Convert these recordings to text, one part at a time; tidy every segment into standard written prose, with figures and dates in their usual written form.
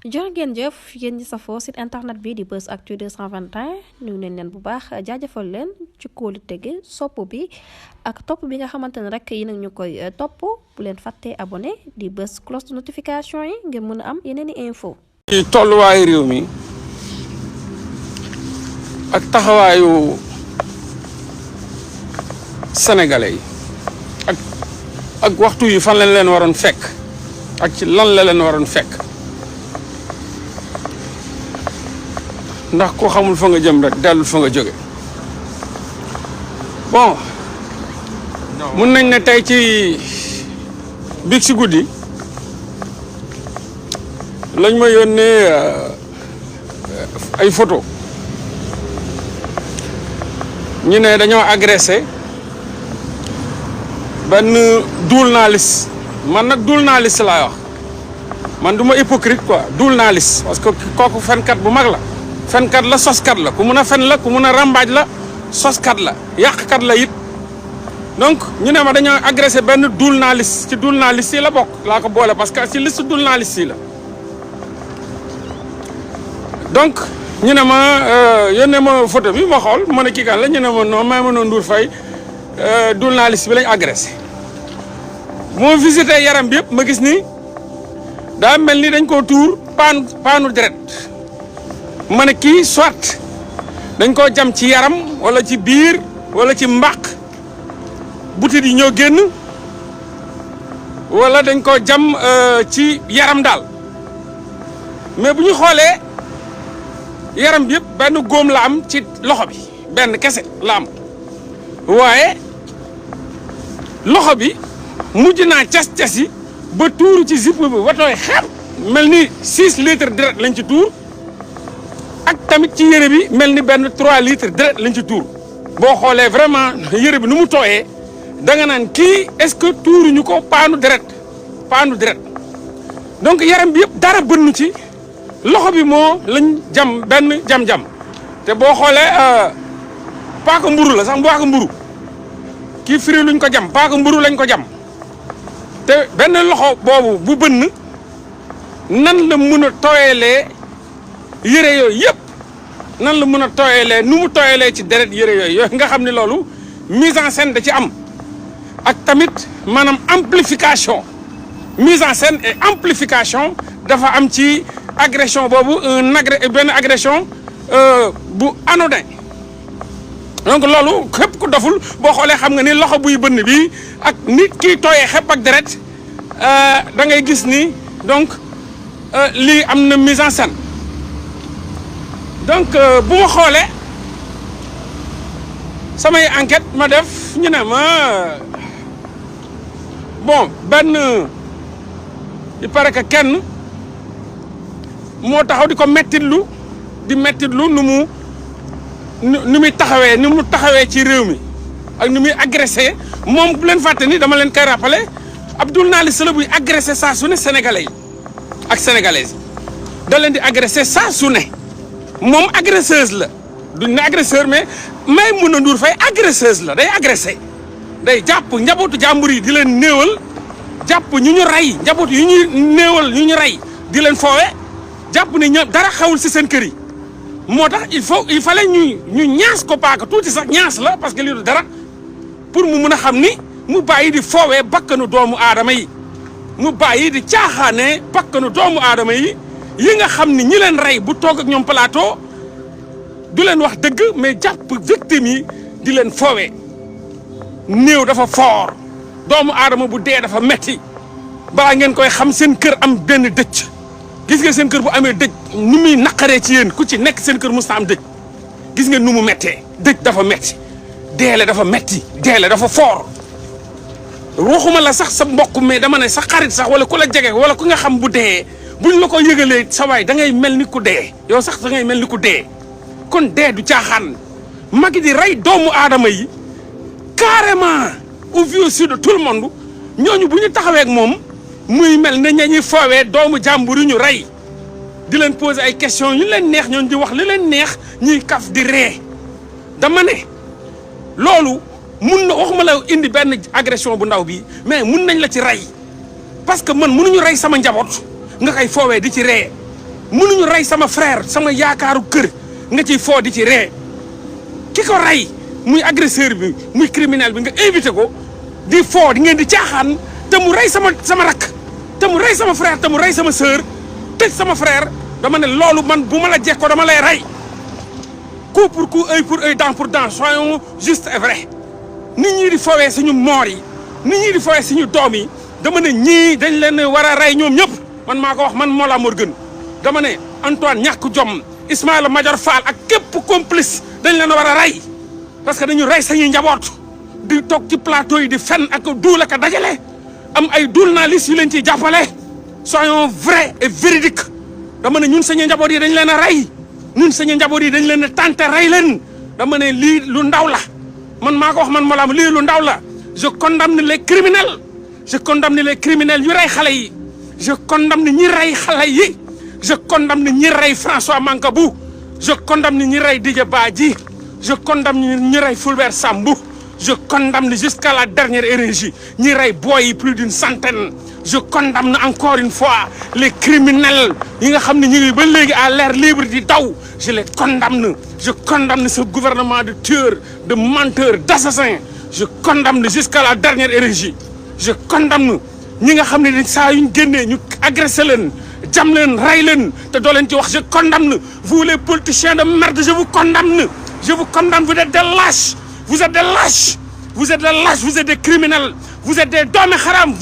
jërë ngeen jëf yéen ñi safoo site internet bi di Buzz Actu 221 nuyu nañ leen bu baax jaajëfal leen ci kóolu tege sopp bi ak topp bi nga xamante ne rek yi nag ñu koy topp bu leen fàttee abonné di bës cloche de notification yi ngir mën a am yeneen i info ci tolluwaayu réew mi ak taxawaayu sénégalais yi ak waxtu yi fan lañ leen waroon fekk ak ci lan la leen waroon fekk ndax ko xamul fa nga jëm rek dellul fa nga jóge bon mun nañ ne tey ci biig si guddi lañ ma yónnee ay photo ñu ne dañoo agressé benn journaliste man nag journaliste laa wax man du ma hypocrite quoi journaliste parce que kooku fenkat bu mag la fenkat la soskat la ku mun a fen la ku mun a rambaaj la soskat la yàqkat la it donc ñu ne ma dañoo agressé benn journaliste ci journaliste yi la bokk laa ko boole parce que ci liste journaliste yi la donc ñu ne ma yónnee ma photo bi ma xool ma ne kii kan la ñu ne ma non Maimouna Ndour Faye journaliste bi lañ agressé moo visité yaram bi yëpp ma gis ni daa mel ni dañ koo tuur paanu deret ma ne kii soit dañ koo jam ci yaram wala ci biir wala ci mbaq butit yi ñoo génn wala dañ koo jam ci yaram daal mais bu ñu xoolee yaram bi yëpp benn góom la am ci loxo bi benn kese la am waaye loxo bi mujj naa cas-cas yi ba tuuru ci zipp bi watooy xepp mel ni 6 litres deret lañ ci tuur ak tamit ci yére bi mel ni benn 3 litres deret lañ ci tuur boo xoolee vraiment yére bi nu mu tooyee da nga naan kii est-ce que tuuruñu ko paanu deret donc yaram bi yëpp dara bënnu ci loxo bi moo lañ jam benn jam-jam te boo xoolee paaka mburu la sax paaka mburu kii firi luñ ko jam paaka mburu lañ ko jam te benn loxo boobu bu bënn nan la mën a tooyalee yére yooyu yëpp nan la mën a tooyalee nu mu tooyalee ci deret yére yooyu nga xam ne loolu mise en scène da ci am ak tamit maanaam amplification mise en scène et amplification dafa am ci agression boobu benn agression bu anodin donc loolu képp ku doful boo xoolee xam nga ni loxo buy bënn bi ak nit kii tooyee xepp ak deret da ngay gis ni donc lii am na mise en scène donc bu ma xoolee samay enquête ma def ñu ne ma bon benn il paraît que kenn moo taxaw di ko mettitlu nu muy taxawee ci réew mi ak nu muy agressé moom bu leen fàtte ni dama leen koy rappelé ab journaliste la buy agressé saa su ne sénégalais yi ak sénégalaises yi da leen di agressé saa su ne moom agresseuse la duñ ne agresseur mais Maimouna Ndour Faye agresseuse la day agressé day jàpp njabootu jàmbur yi di leen néewal jàpp ñu ñu rey njabootu yu ñuy néewal ñu ñu rey di leen foowe jàpp ne ñoom dara xawul si seen kër yi moo tax il fallait ñu ñaas ko paaka tuuti sax ñaas la parce que lii du dara pour mu mun a xam ni mu bàyyi di foowee bakkanu doomu aadama yi mu bàyyi di caaxaane bakkanu doomu aadama yi nga xam ni ñi leen rey bu toog ak ñoom plateau du leen wax dëgg mais jàpp victime yi di leen foowee néew dafa foor doomu aadama bu dee dafa metti balaa ngeen koy xam seen kër am benn dëcc gis nga seen kër bu amee dëj nu muy naqaree ci yéen ku ci nekk seen kër mos na am dëj gis nga nu mu mettee dëj dafa metti deele dafa metti deele dafa foor waxuma la sax sa mbokk mais dama ne sa xarit sax wala ku la jege wala ku nga xam bu dee buñ la ko yëgalee sa waay da ngay mel ni ku dee yow sax da ngay mel ni ku dee kon dee du caaxaan magi di rey doomu aadama yi carrément au vu aussi de tout le monde ñooñu bu ñu taxawee ak moom muy mel ne ña ñuy foowee doomu jàmbur yu ñu rey di leen poser ay questions yu leen neex ñooñu di wax li leen neex ñuy kaf di ree dama ne loolu mun na waxuma la indi benn agression bu ndaw bi mais mun nañ la ci rey parce que man mënuñu rey sama njaboot nga koy foowee di ci ree mënuñu rey sama frère sama yaakaaru kër nga ciy foo di ci ree ki ko rey muy agresseur bi muy criminel bi nga invité ko di foo di ngeen di caaxaan te mu rey sama rakk te mu rey sama frère te mu rey sama sœur tëj sama frère dama ne loolu man bu ma la jekkoo dama lay rey coup pour coup œil pour œil dent pour dent soyons juste et vrai nit ñi di fowee suñu moor yi nit ñi di fowee suñu doom yi dama ne ñii dañ leen war a rey ñoom ñëpp man maa ko wax man Mollah Morgun dama ne Antoine ñàkk jom Ismaïla Madior Fall ak képp complice dañ leen war a rey parce que dañu rey sañuy njaboot di toog ci plateau yi di fen ak duul ak a dajale am ay journalistes yu leen ciy jàppale soyons vrais et véridiques dama ne ñun sañuy njaboot yi dañ leen a rey ñun sañuy njaboot yi dañ leen a tenté rey leen dama ne lii lu ndaw la man maa ko wax man Mollah lii lu ndaw la je condamne les criminels je condamne les criminels yu rey xale yi je condamne ñi rey xale yi je condamne ñi rey François Mancabou je condamne ñi rey Didier Badji je condamne ñi rey Fulbert Sambou je condamne jusqu'à la dernière énergie ñi rey boy yi plus d'une centaine je condamne encore une fois les criminels yi nga xam ne ñu ngi ba léegi à l'air libre di daw je les condamne je condamne ce gouvernement de tueurs de menteurs d'assassins je condamne jusqu'à la dernière énergie je condamne ñi nga xam ne saa yuñ génnee ñu agressé leen jam leen rey leen te doo leen ci wax je condamne vous les politiciens de merde je vous condamne vous êtes des lâches vous êtes des lâches vous êtes des lâches vous êtes des criminels vous êtes des doomi xaram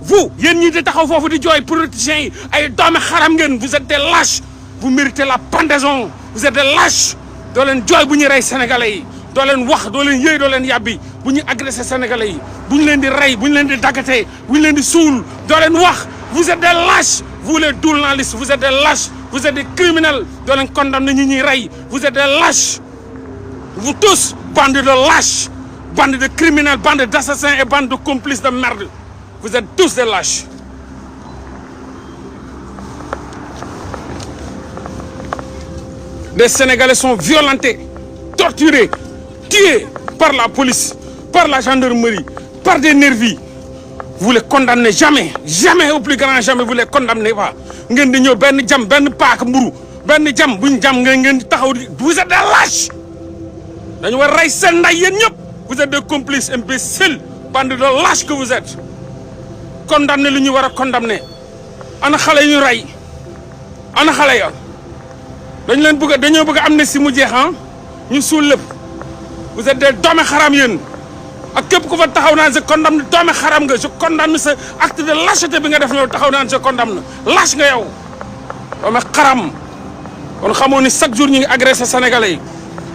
vous yéen ñi di taxaw foofu di jooy politiciens yi ay doomi xaram ngeen vous êtes des lâches vous méritez la pendaison vous êtes des lâches doo leen jooy bu ñu rey sénégalais yi doo leen wax doo leen yëy doo leen yàbbi bu ñu agressé sénégalais yi bu ñu leen di rey bu ñu leen di daggatee bu ñu leen di suul doo leen wax vous êtes des lâches vous les journalistes vous êtes des lâches vous êtes des criminels doo leen condamné ñi ñuy rey vous êtes des lâches vous tous bande de lâches bande de criminels bande d'assassins et bande de complices de merde vous êtes tous des lâches des Sénégalais sont violentés torturés tués par la police par la gendarmerie par des nervis vous les condamnez jamais au plus grand jamais vous les condamnez pas ngeen di ñëw benn jam benn paak mburu benn jam buñ jam ngeen di taxaw di vous êtes des lâches dañu war rey seen nday yéen ñëpp vous êtes des complices imbéciles bande de lâches que vous êtes condamné lu ñu war a condamné ana xale yu ñu rey ana xale ya dañoo bëgg amnistie mu jeex ñu suul lépp vous êtes des doomi xaram yéen ak képp ku fa taxaw naan je condamne doomi xaram nga je condamne sa acte de lâcheté bi nga def loolu taxaw naan je condamne lâche nga yow doomi xaram kon xamoo ni chaque jour ñi ngi agressé sénégalais yi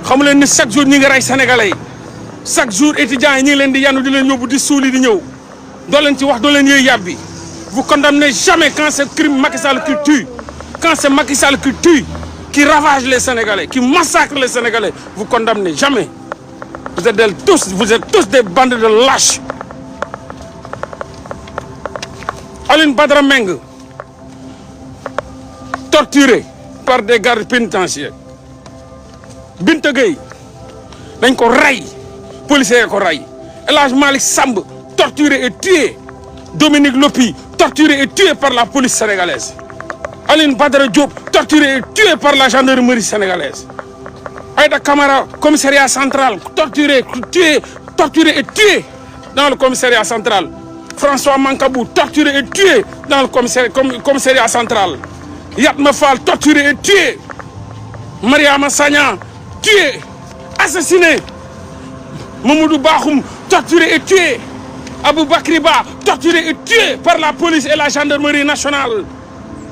xamu leen ni chaque jour ñi ngi rey sénégalais yi chaque jour étudiants yi ñi ngi leen di yanu di leen yóbbu di suuli di ñëw doo leen ci wax doo leen yëy yàbbi vous condamnez jamais quand c'est crime Macky Sall qui tue quand c'est Macky Sall qui tue qui ravage les Sénégalais qui massacre les Sénégalais vous condamnez jamais vous êtes tous des bandes de lâches Alioune Badara Mbengue torturé par des gardes pénitentiaires Binta Gueye dañ ko rey policier ko rey El Hadj Malick Samb torturé et tué Dominique Lopi torturé et tué par la police sénégalaise Alioune Badara Diop torturé et tué par la gendarmerie sénégalaise Aïda Camara commissariat central torturé et tué dans le commissariat central François Mancabou torturé et tué dans le commissariat central Yatma Fall torturé et tué Mariama Sagna tué assassiné Mamadou Bakhoum torturé et tué Aboubakry Ba torturé et tué par la police et la gendarmerie nationale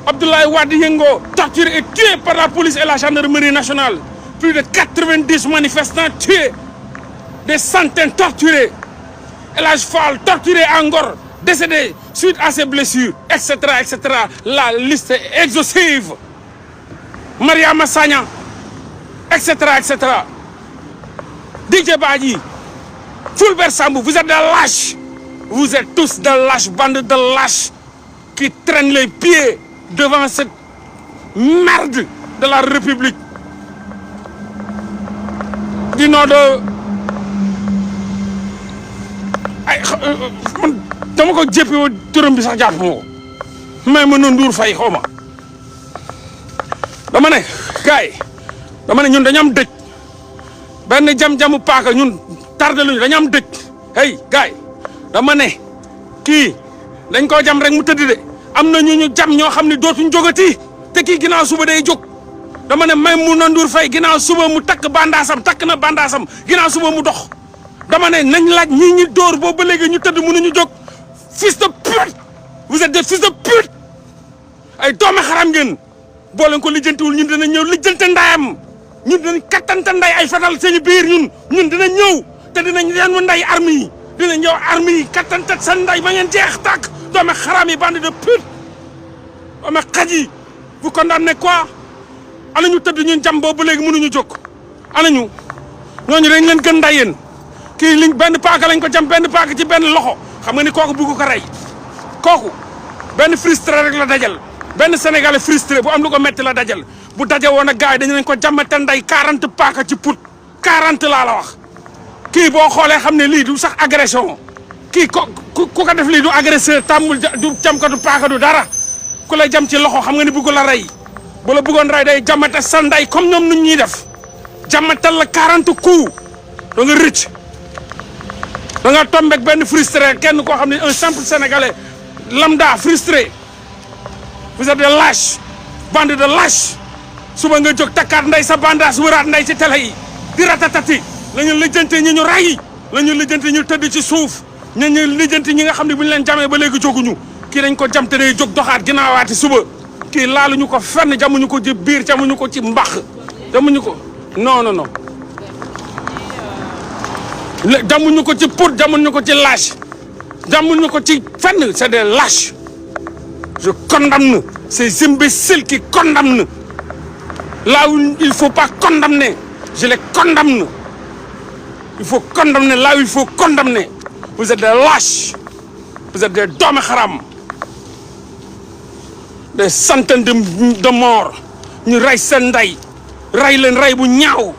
Abdoulaye Wade Yengo torturé et tué par la police et la gendarmerie nationale plus de 90 manifestants tués des centaines torturés El Hadj Fall torturé à Ngor décédé suite à ses blessures etc. la liste est exhaustive Mariama Sagna etc. Didier Badji Fulbert Sambou vous êtes des lâches vous êtes tous des lâches bande de lâches qui traînent les pieds devant cette merde de la République du nom de ay man dama ko jéppi turam bi sax jaatu ma ko mais ma Ndour Faye xaw ma dama ne gars dama ne ñun dañu am dëj benn jam-jamu paaka ñun tardé luñu dañu am dëj hey gars dama ne kii dañ koo jam rek mu tëdd de am na ñu jam ñoo xam ne dootuñ jógati te kii ginnaaw suba day jóg dama ne Maimouna Ndour Faye ginnaaw suba mu takk na bandaasam ginnaaw suba mu dox dama ne nañ laaj ñii ñi dóor boobu ba léegi ñu tëdd mënuñu jóg fils de pute vous êtes des fils de pute ay doome xaram ngeen boo leen ko lijjantiwul ñun dinañ ñëw lijjante ndayam ñun dinañ kattante nday ay fetal seen biir ñun dinañ ñëw te dinañ yenn nday armes yi dinañ ñëw armes yi kattante seen nday ba ngeen jeex tàkk doome xaram yi bande de pute doome xaj yi vous condamnez quoi ana ñu tëdd ñun jam boobu ba léegi mënuñu jóg ana ñu ñooñu dañ leen gën nday yéen kii liñ benn paaka lañ ko jam benn paaka ci benn loxo xam nga ni kooku bugg ko rey kooku benn frustré rek la dajal benn sénégalais frustré bu am lu ko metti la dajal bu daje woon ak gars yi dañu leen ko jàmmate nday 40 paaka ci put 40 laa la wax kii boo xoolee xam ne lii du sax agression kii ku ko def lii du agresseur tàmmul du jamkatu paaka du dara ku lay jam ci loxo xam nga ni bugg la rey bu la bëggoon rey day jàmmate sa nday comme ñoom nuñ ñuy def jàmmatal la 40 coups da nga rëcc da nga tombé benn frustré kenn koo xam ne un simple sénégalais lambda frustré vous êtes des lâches bande de lâches suba nga jóg takkaat nday sa bandaas wëraat nday ci télé yi di ratatati la ñu lijjante ñi ñu ray la ñu lijjante ñu tëdd ci suuf ñu lijjante ñi nga xam ne bu ñu leen jamee ba léegi jóguñu kii dañ ko jam te day jóg doxaat ginnaawaati suba kii laaluñu ko fenn jamuñu ko ci biir jamuñu ko ci mbax jamuñu ko non jamuñu ko ci pour jamuñu ko ci lâche jamuñu ko ci fenn c'est des lâches je condamne ces imbéciles qui condamnent là où il faut pas condamner je les condamne il faut condamner là où il faut condamner vous êtes des lâches vous êtes des doomi xaram des centaines de morts ñu rey seen ndey rey leen rey bu ñaaw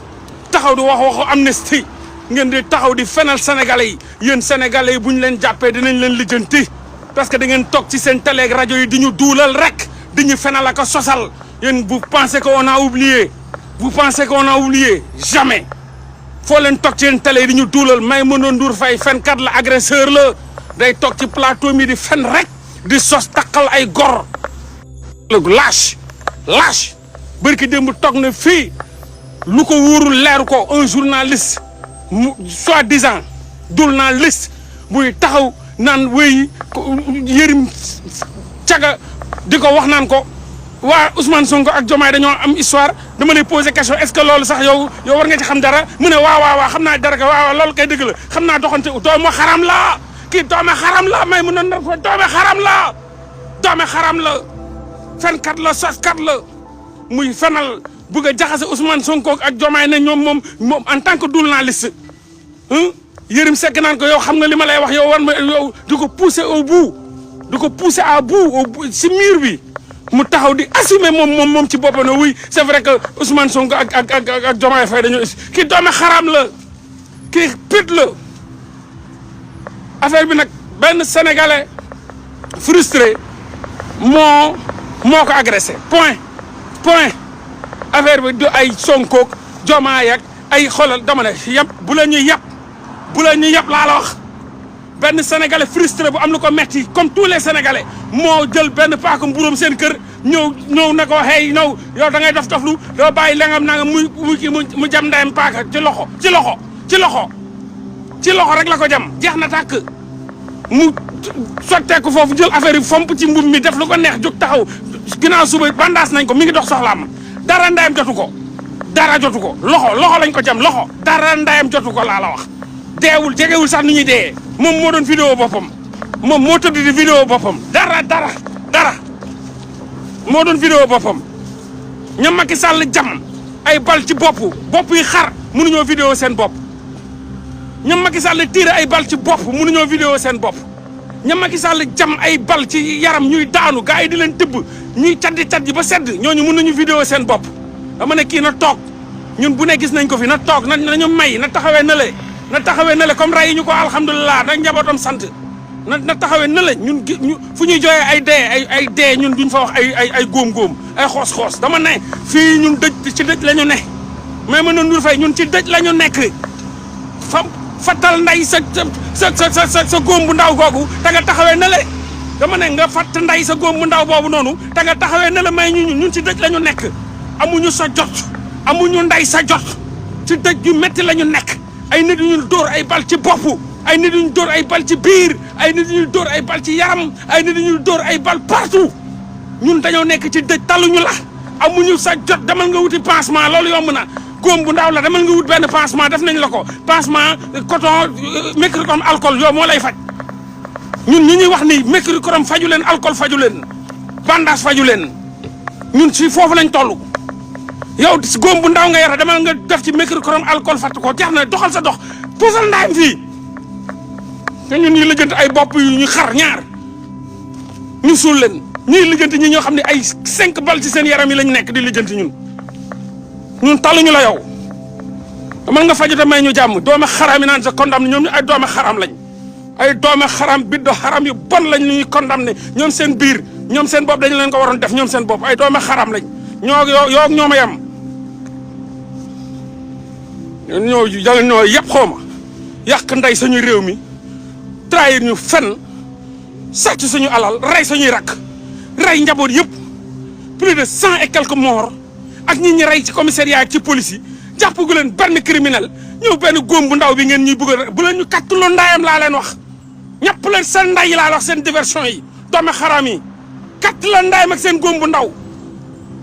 taxaw di waxu amnistie ngeen di taxaw di fenal sénégalais yi yéen sénégalais yi bu ñu leen jàppee dinañ leen lijjanti parce que da ngeen toog ci seen télé rajo yi di ñu duulal rek di ñu fenal ak a sosal yéen vous pensez qu'on a oublié vous pensez qu'on a oublié jamais foo leen toog ci seen télé yi di ñu duulal Maimouna Ndour Faye fenkat la agresseur la day toog ci plateau mi di fen rek di sos taqal ay gor lâche bërki démb toog na fii lu ko wóorul leeru ko un journaliste soi-disant journaliste buy taxaw naan wéy Yérim Caga di ko wax naan ko waa Ousmane Sonko ak Diomaye dañoo am histoire dama lay poser question est-ce que loolu sax yow war nga ci xam dara mu ne waaw xam naa dara ka waaw loolu kay dëgg la xam naa doxante doomu xaram la kii doomu xaram la may mu ne ko doomu xaram la fenkat la soskat la muy fenal bëgg a jaxase Ousmane Sonko ak Diomaye ne ñoom moom en tant que journaliste Yérim Seck naan ko yow xam nga li ma lay wax yow war ma yow di ko pousser au bout di ko pousser à bout si mur bi mu taxaw di assumer moom ci boppam ne oui c'est vrai que Ousmane Sonko ak Diomaye Faye dañoo kii doomi xaraam la kii pute la affaire bi nag benn sénégalais frustré moo ko agressé point affaire bi du ay Sonko Diomaye ak ay xolal dama ne yàpp bu la ñuy yàpp laa la wax benn sénégalais frustré bu am lu ko metti comme tous les sénégalais moo jël benn paaka mburóom seen kër ñëw na ko hey yow da ngay dof lu doo bàyyi lengam nanga mu jam ndayam paaka ci loxo rek la ko jam jeex na tàkk mu sotteeku foofu jël affaire yi fomp ci mbub mi def lu ko neex jóg taxaw ginnaaw suba bandaas nañ ko mi ngi dox soxlaam dara ndayam jotu ko loxo lañ ko jam loxo dara ndayam jotu ko laa la wax deewul jegewul sax ni ñuy dee moom moo doon vidéo boppam moom moo tëdd di vidéo boppam dara moo doon vidéo boppam ña Macky Sall jam ay bal ci bopp yi xar mënuñoo vidéo seen bopp ña Macky Sall tiire ay bal ci bopp mënuñoo vidéo seen bopp ña Macky Sall jam ay bal ci yaram ñuy daanu gars yi di leen tëbb ñuy caddi ba sedd ñooñu mën nañu vidéo seen bopp dama ne kii na toog ñun bu ne gis nañ ko fi na toog nañu may na taxawee na le comme ray yi ñu ko alhamdulilah nag njabootam sant na taxawee na la ñun fu ñuy jooyee ay dee ñun duñ fa wax ay góom-góom ay xoos-xoos dama ne fii ñun ci dëj la ñu ne mais mën na Ndour Faye ñun ci dëj la ñu nekk fattal nday sa góom bu ndaw googu te nga taxawee na la dama ne nga fatt nday sa góom bu ndaw boobu noonu te nga taxawee na la may ñun ci dëj la ñu nekk amuñu sa jot amuñu nday sa jot ci dëj yu métti la ñu nekk ay nit ñu dóor ay bal ci bopp ay nit ñu dóor ay bal ci biir ay nit ñu dóor ay bal ci yaram ay nit ñu dóor ay bal partout ñun dañoo nekk ci dëj taluñu la amuñu sa jot demal nga wuti pansement loolu yomb na góom bu ndaw la demal nga wut benn pansement def nañ la ko pansement coton mercurochrome alcool yow moo lay faj ñun ñi ñuy wax ni mercurochrome faju leen alcool faju leen bandage faju leen ñun ci foofu lañ toll yow góom bu ndaw nga yara demal nga def ci mercurochrome alcool fatt ko jeex na doxal sa dox puusal ndaayam fii te ñun ñuy lijjanti ay bopp yu ñu xar ñaar ñu suul leen ñuy lijjanti ñi ñoo xam ne ay 5 bal ci seen yaram yi lañ nekk di lijjanti ñun taluñu la yow man nga fajute may ñu jàmm doome xaram yi naan sa condamné ñoom ay doome xaram lañ ay doome xaram biddo xaram yu bon lañ ñuy condamné ñoom seen biir ñoom seen bopp dañu leen ko waroon def ñoom seen bopp ay doome xaram lañ yoo ñoo ma yem ñoo yëpp xooma yàq ndey suñu réew mi trahir ñu fen sàcc suñu alal rey suñuy rakk rey njaboot yëpp plus de 100 et quelques morts ak ñi ñi rey ci commissariat ak ci police yi jàppagu leen benn criminel ñëw benn góom bu ndaw bi ngeen ñuy bëgg bu leen ñu kattuloo ndaayam laa leen wax ñàpp leen seen nday yi laa wax seen diversion yi doomi xaraam yi katt la ndaayam ak seen góom bu ndaw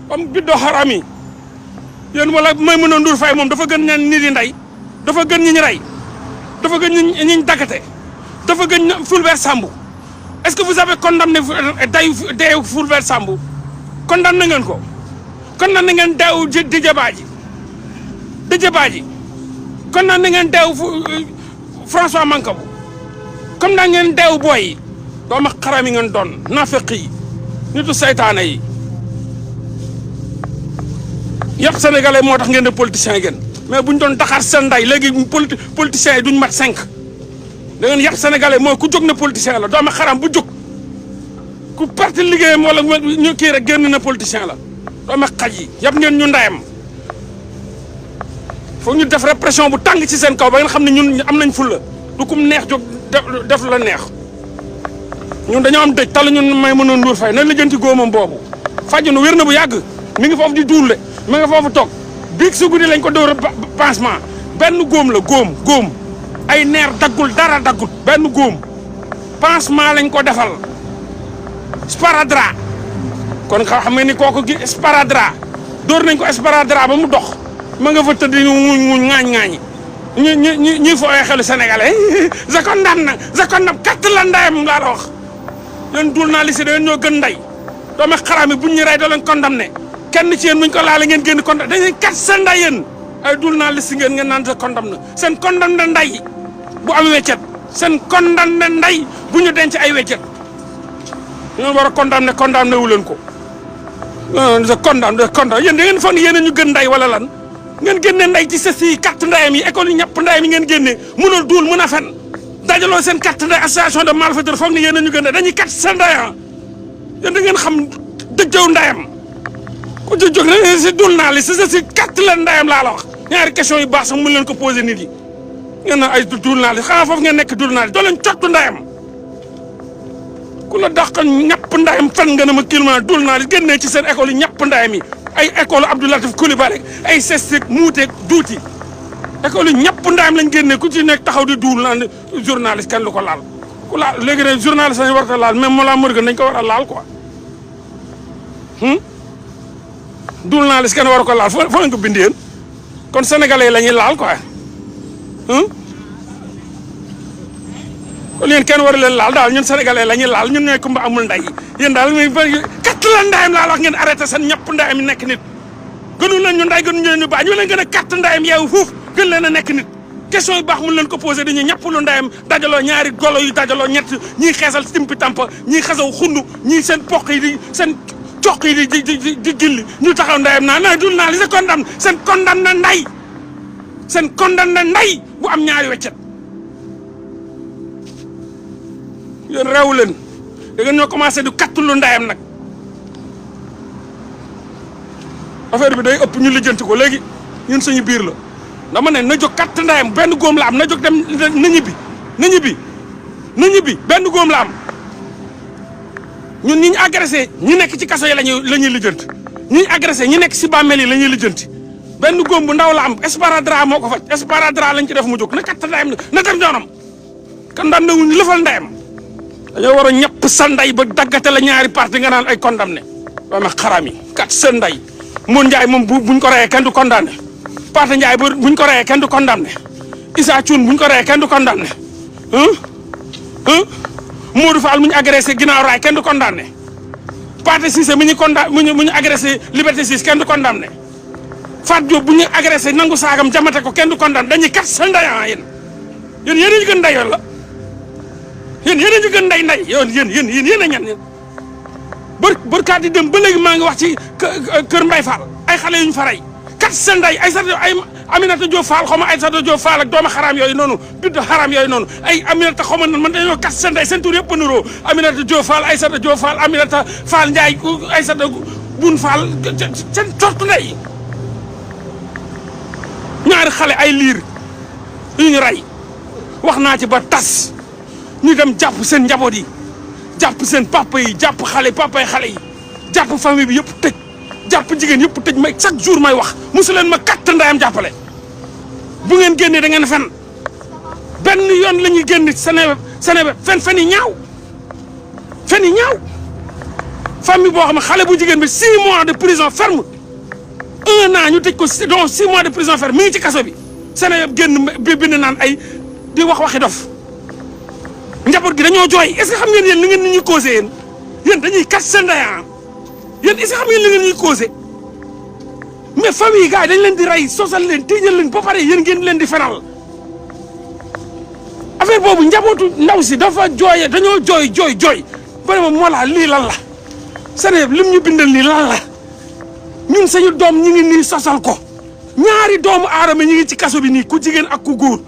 comme biddoo xaraam yi yéen wala may mën a Ndour Faye moom dafa gën ñeen nit yi nday dafa gën ñi ñu rey dafa gën ñi ñu daggate dafa gën Fulbert Sambou est-ce que vous avez condamné deewu Fulbert Sambou condamné ngeen ko condamné ngeen deewu Didier Badji condamné ngeen deewu François Mancabou condamné ngeen deewu booy yi doomu xaram yi ngeen doon naafeq yi nitu saytaane yi yëpp sénégalais moo tax ngeen de politiciens ngeen mais buñ doon daxaar seen nday léegi politiciens yi duñ mat 5 da ngeen yàpp sénégalais mooy ku jóg na politicien la doomu xaram bu jóg ku parti liggéeyam wala ñu kii rek génn na politicien la doomu xaj yi yëpp ngeen ñu ndayam foog ñu def répression bu tàng ci seen kaw ba ngeen xam ne ñun am nañ fulla du kum neex jóg def la neex ñun dañoo am dëj tal ñun may mën a Ndour Faye na lijjanti góomam boobu faju nu wér na bu yàgg mi ngi foofu di duule mi nga foofu toog biig su guddi lañ ko dóor pansement benn góom la góom ay neer daggul dara daggul benn góom pansement lañ ko defal sparadrap kon xam nga ni kooku gi sparadrap dóor nañ ko sparadrap ba mu dox ma nga fa tëdd ñu ŋaañ-ŋaañi ñuy fooyee xelu sénégalais je condamne katt la ndayam laa la wax yéen journaliste da ngeen ñoo gën nday doomi xaraam yi buñ ñu rey doo leen condamné kenn ci yéen buñ ko laale ngeen génn condamné dañuy kat sa nday yéen ay journaliste ngeen naan je condamne seen condamné nday bu am weccet seen condamné nday bu ñu denc ay weccet ñoo war a condamné wu leen ko je condamne yéen da ngeen foog ne yéen ñu gën nday wala lan ngeen génne nday ci sës yi carte ndayam yi école yi ñàpp ndayam yi ngeen génne mënul duul mën a fen dajaloo seen carte nday association de malfaiteurs foog ne yéen ñu gën nday dañuy kat sa ndaya yéen da ngeen xam dëjëw ndayam ku ci jóg na si dul naa li si carte la ndayam laa la wax ñaari question yu baax sax mën leen ko posé nit yi ngeen na ay dul naa li xanaa foofu ngeen nekk dul naa li doo leen cottu ndayam ku la dàq ñàpp ndayam fen nga ne ma kilima dul naa li génnee ci seen école yi ñàpp ndayam yi ay école Abdou Latif Coulibaly ay sestek muuteeg duuti école yi ñàpp ndayam lañ génnee ku ci nekk taxaw di duul naan journaliste kenn lu ko laal ku laal léegi nag journaliste lañ war ko laal même Mollah Morgun dañ ko war a laal quoi journaliste kenn war ko laal foo lañ ko bind yéen kon sénégalais la ñuy laal quoi kon yéen kenn war leen laal daal ñun sénégalais la ñuy laal ñun ñooy kumba amul nday yéen daal katt la ndayam laa wax ngeen arrêté seen ñàpp ndayam yi nekk nit gënu leen ñu nday gënu leen ñu baax ñu leen gën a katt ndayam yeewu fuuf gën leen a nekk nit question yu baax mun leen ko posé dañuy ñàppulu ndayam dajaloo ñaari golo yu dajaloo ñett ñii xeesal timpi tampa ñii xasaw xundu ñii seen poq yi di seen coq yi di gilli ñu taxaw ndayam naa dul naa li sa condamne seen condamne nday bu am ñaari weccet yéen réewu leen da ngeen ñoo commencé di kattulu ndayam nag affaire bi day ëpp ñu lijjanti ko léegi ñun suñu biir la dama ne na jóg katt ndayam benn góom la am na jóg dem na ñibbi benn góom la am ñun ñi ñu agressé ñi nekk ci kaso yi la ñuy lijjanti ñi ñu agressé ñi nekk si bàmmeel yi la ñuy lijjanti benn góom bu ndaw la am esparadrap moo ko faj esparadrap lañ ci def mu jóg na katt ndayam na dem yoonam kan daan nawuñ lëfal ndayam dañoo war a ñëpp sa nday ba daggate la ñaari parti nga naan ay condamné waame xaram yi kat sa nday Moon Ndiaye moom buñ ko reyee kenn du condamné Pate Ndiaye buñ ko reyee kenn du condamné Issa Thioune buñ ko reyee kenn du condamné Modou Fall mu ñu agressé ginnaaw raay kenn du condamné Pate Cissé mu ñu agressé Liberté 6 kenn du condamné Fat Diop bu ñu agressé nangu saagam jamate ko kenn du condamné dañuy kat sa nday yéen yéen a ñu gën nday yoon la yéen yéen a ñu gën nday yoon yéen a ñan bërkaat yi dem ba léegi maa ngi wax ci kër Mbay Fall ay xale yu ñu fa rey kat seen nday ay Aminata Diop Fall xaw ma Aïssata Diop Fall ak doomu xaraam yooyu noonu bidd xaraam yooyu noonu ay Aminata xaw ma man dañoo kat seen nday seen tur yëpp a nuroo Aminata Diop Fall Aïssata Diop Fall Aminata Fall Ndiaye Aïssata Bun Fall seen tortu ndey ñaari xale ay liir yu ñu rey wax naa ci ba tas ñu dem jàpp seen njaboot yi jàpp seen papa yi jàpp papa yi xale yi jàpp famille bi yëpp tëj jàpp jigéen yëpp tëj may chaque jour may wax mosu leen ma katt ndayam jàppale bu ngeen génnee da ngeen fen benn yoon la ñuy génn Sénégal fen yi ñaaw famille boo xam ne xale bu jigéen bi 6 mois de prison ferme 1 an ñu tëj ko donc 6 mois de prison ferme mi ngi ci kaso bi Sénégal génn bi bind naan ay di waxi dof njaboot gi dañoo jooy est-ce que xam ngeen yéen li ngeen ñuy causé yéen dañuy kat seen ndayam yéen est-ce que xam ngeen li ngeen ñuy causé mais famille yi gars yi dañ leen di rey sosal leen tiiñal leen ba pare yéen ngeen leen di fenal affaire boobu njabootu ndaw si dafa jooyee dañoo jooy ba ne ma moo laa lii lan la Sénégal lim ñu bindal nii lan la ñun sañu doom ñi ngi nii sosal ko ñaari doomu aadama ñi ngi ci kaso bi nii ku jigéen ak ku góor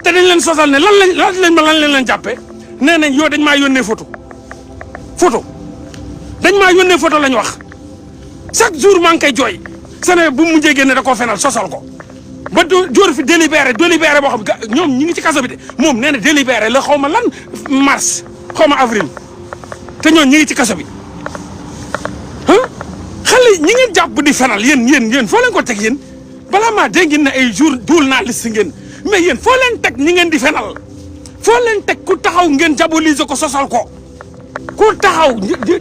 te dañ leen sosal ne lan leen jàppee nee nañ yow dañ maa yónnee photo dañ maa yónnee photo lañ wax chaque jour maa ngi koy jooy Sénégal bu mu mujjee génne da koo fenal sosal ko ba jóor fi délibéré boo xam ñoom ñi ngi ci kaso bi de moom nee na délibéré la xaw ma lan mars xaw ma avril te ñoom ñi ngi ci kaso bi xale ñi ngeen jàpp di fenal yéen foo leen ko teg yéen balaa maa dégg ngeen ne ay journaliste ngeen mais yéen foo leen teg ñi ngeen di fenal foo leen teg ku taxaw ngeen diaboliser ko sosal ko ku taxaw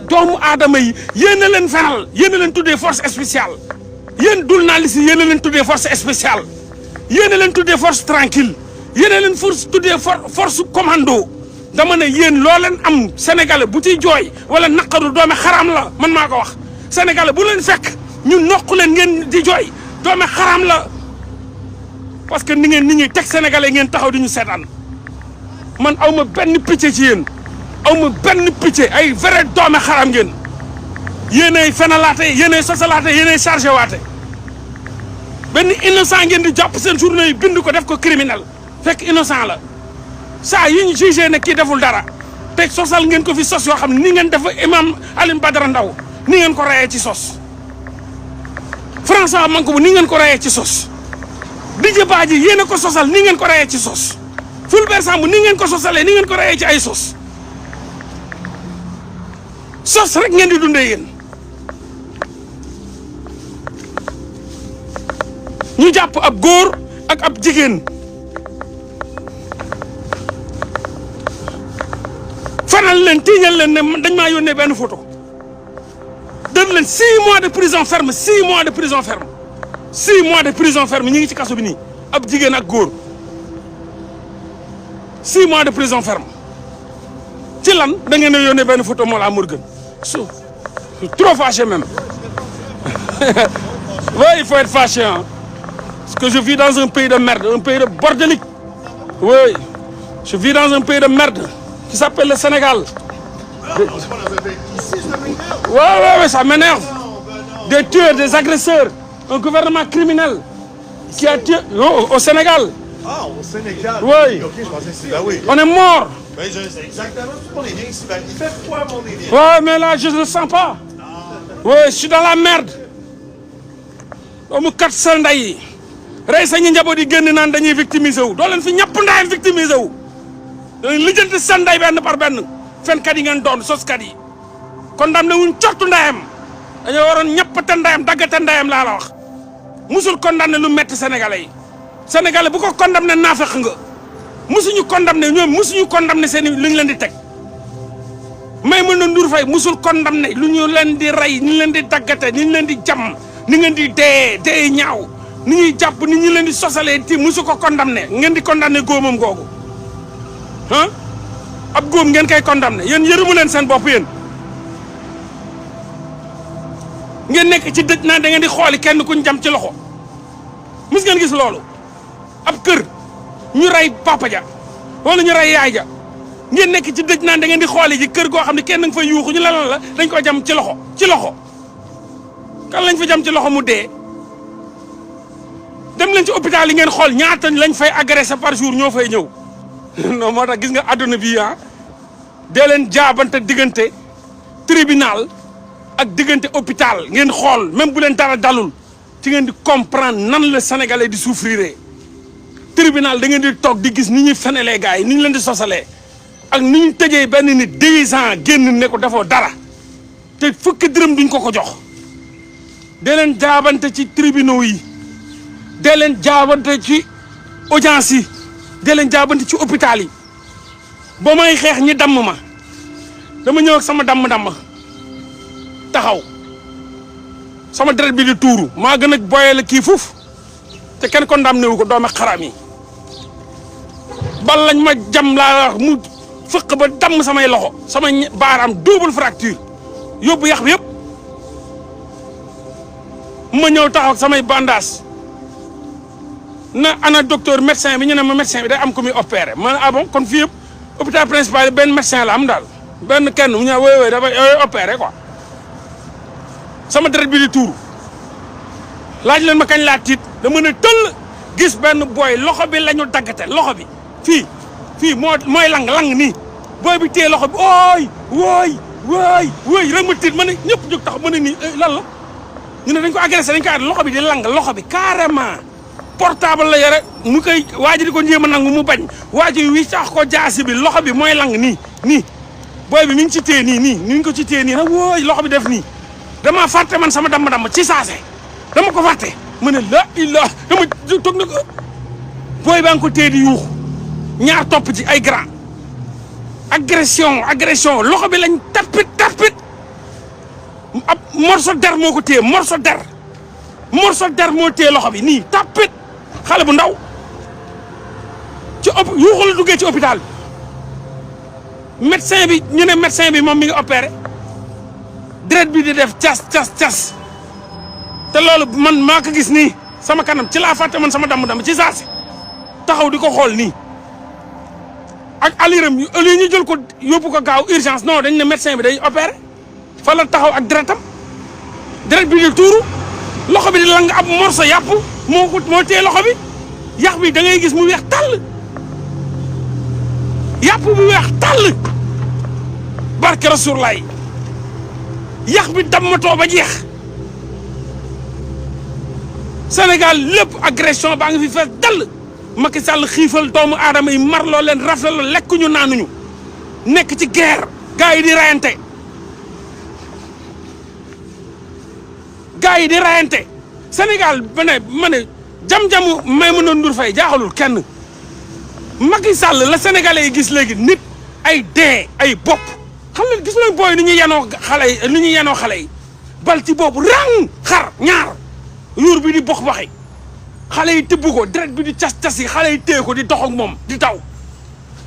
doomu aadama yi yéen a leen fenal yéen a leen tuddee force spéciale yéen journaliste yi yéen a leen tuddee force spéciale yéen a leen tuddee force tranquille yéen a leen tuddee force commando dama ne yéen loo leen am sénégalais bu ciy jooy wala naqaru doome xaraam la man maa ko wax sénégalais bu leen fekk ñu noq leen ngeen di jooy doome xaraam la parce que ni ñuy teg sénégalais ngeen taxaw di ñu seetaan man aw ma benn picc ci yéen aw ma benn picc ay vrai doome xaraam ngeen yéenay fenalaate yéenay sosalaate yéenay chargé waate benn innocent ngeen di jàpp seen journée yi bind ko def ko criminel fekk innocent la saa yi ñu jugé ne kii deful dara teg sosal ngeen ko fi sos yoo xam ne ni ngeen def imam Alioune Badara Ndao ni ngeen ko rayee ci sos François Mancabou ni ngeen ko rayee ci sos Didier Badji yéen a ko sosal ni ngeen ko rayee ci sos Fulbert Sambou ni ngeen ko sosalee ni ngeen ko rayee ci ay sos rek ngeen di dundee yéen ñu jàpp ab góor ak ab jigéen fanal leen tiiñal leen ne dañ maa yónnee benn photo dëgg leen 6 mois de prison ferme 6 mois de prison ferme 6 mois de prison ferme ñu ngi ci kaso bi nii ab jigéen ak góor 6 mois de prison ferme ci lan da ngeen a yónnee benn photo Mollah Morgun trop fâché même oui il faut être fâché hein parce que je vis dans un pays de merde un pays de bordélique oui je vis dans un pays de merde qui s'appelle le Sénégal. Ouais, ça m'énerve. Des tueurs, des agresseurs, un gouvernement criminel qui a tué au Sénégal. Ah, au Sénégal. Oui. Ok, je pensais que c'est là, oui. On est mort. Oui, je sais exactement mon idée. Il fait froid, mon idée. Ouais, mais là, je ne le sens pas. Ouais, je suis dans la merde. doomu kat sa ndey yi rey sañu njaboot yi génn naan dañuy victimiser wu doo leen fi ñàpp ndayam victimiser wu dañuy lijjanti sa ndey benn par benn fenkat yi ngeen doon soskat yi condamné wuñ cottu ndayam dañoo waroon ñàppate ndayam daggate ndayam laa la wax musul condamné lu metti sénégalais yi sénégalais bu ko condamné naafeq nga musuñu condamné ñoom musuñu condamné seen lu ñu leen di teg Maïmouna Ndour Faye musul condamné lu ñu leen di rey ni leen di daggate ni ñu leen di jam ni ngeen di dee ñaaw ni ñuy jàpp ni ñu leen di sosalee ti musu ko condamné ngeen di condamné góomam googu ah ab góom ngeen koy condamné yéen yërëmu leen seen bopp yéen ngeen nekk ci dëj naa da ngeen di xooli kenn kuñ jam ci loxo mus ngeen gis loolu ab kër ñu rey papa ja wala ñu rey yaay ja ngeen nekk ci dëj naan da ngeen di xooli ji kër goo xam ne kenn nga fa yuuxu ñu la dañ ko jam ci loxo kan lañ fa jam ci loxo mu dee dem leen ci hôpital yi ngeen xool ñaata lañ fay agressé par jour ñoo fay ñëw non moo tax gis nga àdduna bi dee leen jaabante diggante tribunal ak diggante hôpital ngeen xool même bu leen dara dalul ci ngeen di comprendre nan la sénégalais di souffrir tribunal da ngeen di toog di gis ni ñuy fenelee gars yi ni ñu leen di sosalee ak ni ñu tëjee benn nit 10 ans génn ne ko defoo dara te fukki dërëm duñ ko jox dee leen jaabante ci tribunaux yi dee leen jaabante ci audience yi dee leen jaabante ci hôpital yi ba may xeex ñi damm ma dama ñëw ak sama damm-damm taxaw sama deret bi di tuuru maa gën a boyee la kii fuuf te kenn condamné wu ko doomi xaram yi bal lañ ma jam laa wax mu fëq ba damm samay loxo sama baaraam double fracture yóbbu yax bi yëpp ma ñëw taxaw ak samay bandage na ana docteur médecin bi ñu ne ma médecin bi day am ko muy opéré ma ne ah bon kon fii yëpp hôpital principal benn médecin la am daal benn kenn mu ñëw wéy dafa opéré quoi sama deret bi di tuuru laaj leen ma kañ laa tiit dama ne tëll gis benn booy loxo bi la ñu daggate loxo bi fii mooy lang nii booy bi téye loxo bi wooy rek ma tiit ma ne ñëpp jóg tax ma ne nii lan la ñu ne dañ ko agressé dañ ko loxo bi di lang loxo bi carrément portable la yore mu koy waa ji di ko jéem a nangu mu bañ waa ji wi tax ko jaasi bi loxo bi mooy lang nii booy bi mi ngi ci téye nii ni ngi ko ci téye nii nag wooy loxo bi def nii dama fàtte man sama damm ci saase dama ko fàtte ma ne la illah dama toog na ko booy baa ngi ko téye di yuuxu ñaar topp ci ay grand agression loxo bi lañ tapit ab morceau der moo ko téye morceau der moo téye loxo bi nii tapit xale bu ndaw ci yuuxu la duggee ci hôpital bi médecin bi ñu ne médecin bi moom mi ngi opéré deret bi di def cas te loolu man maa ko gis nii sama kanam ci laa fàtte man sama damm ci saasi taxaw di ko xool nii ak aliram yu ñu jël ko yóbbu ko gaaw urgence non dañ ne médecin bi day opéré fa la taxaw ak deretam deret bi di tuuru loxo bi di lang ab morso yàpp moo téye loxo bi yax bi da ngay gis mu weex tàll yàpp bu weex tàll barke Rasulullaay yax bi dammatoo ba jeex Sénégal lépp agression baa ngi fi fees dall Macky Sall xiifal doomu aadama yi marloo leen rafleloo lekkuñu naanuñu nekk ci guerre gars yi di rayante Sénégal ma ne jam-jamu Maïmouna Ndour Faye jaaxalul kenn Macky Sall la Sénégalais yi gis léegi nit ay dee ay bopp xam nga gis nañ booy ni ñuy yenoo xale yi bal ci boobu rang xar ñaar yuur bi di box-boxi xale yi tibb ko deret bi di cas-cas yi xale yi téye ko di dox ak moom di taw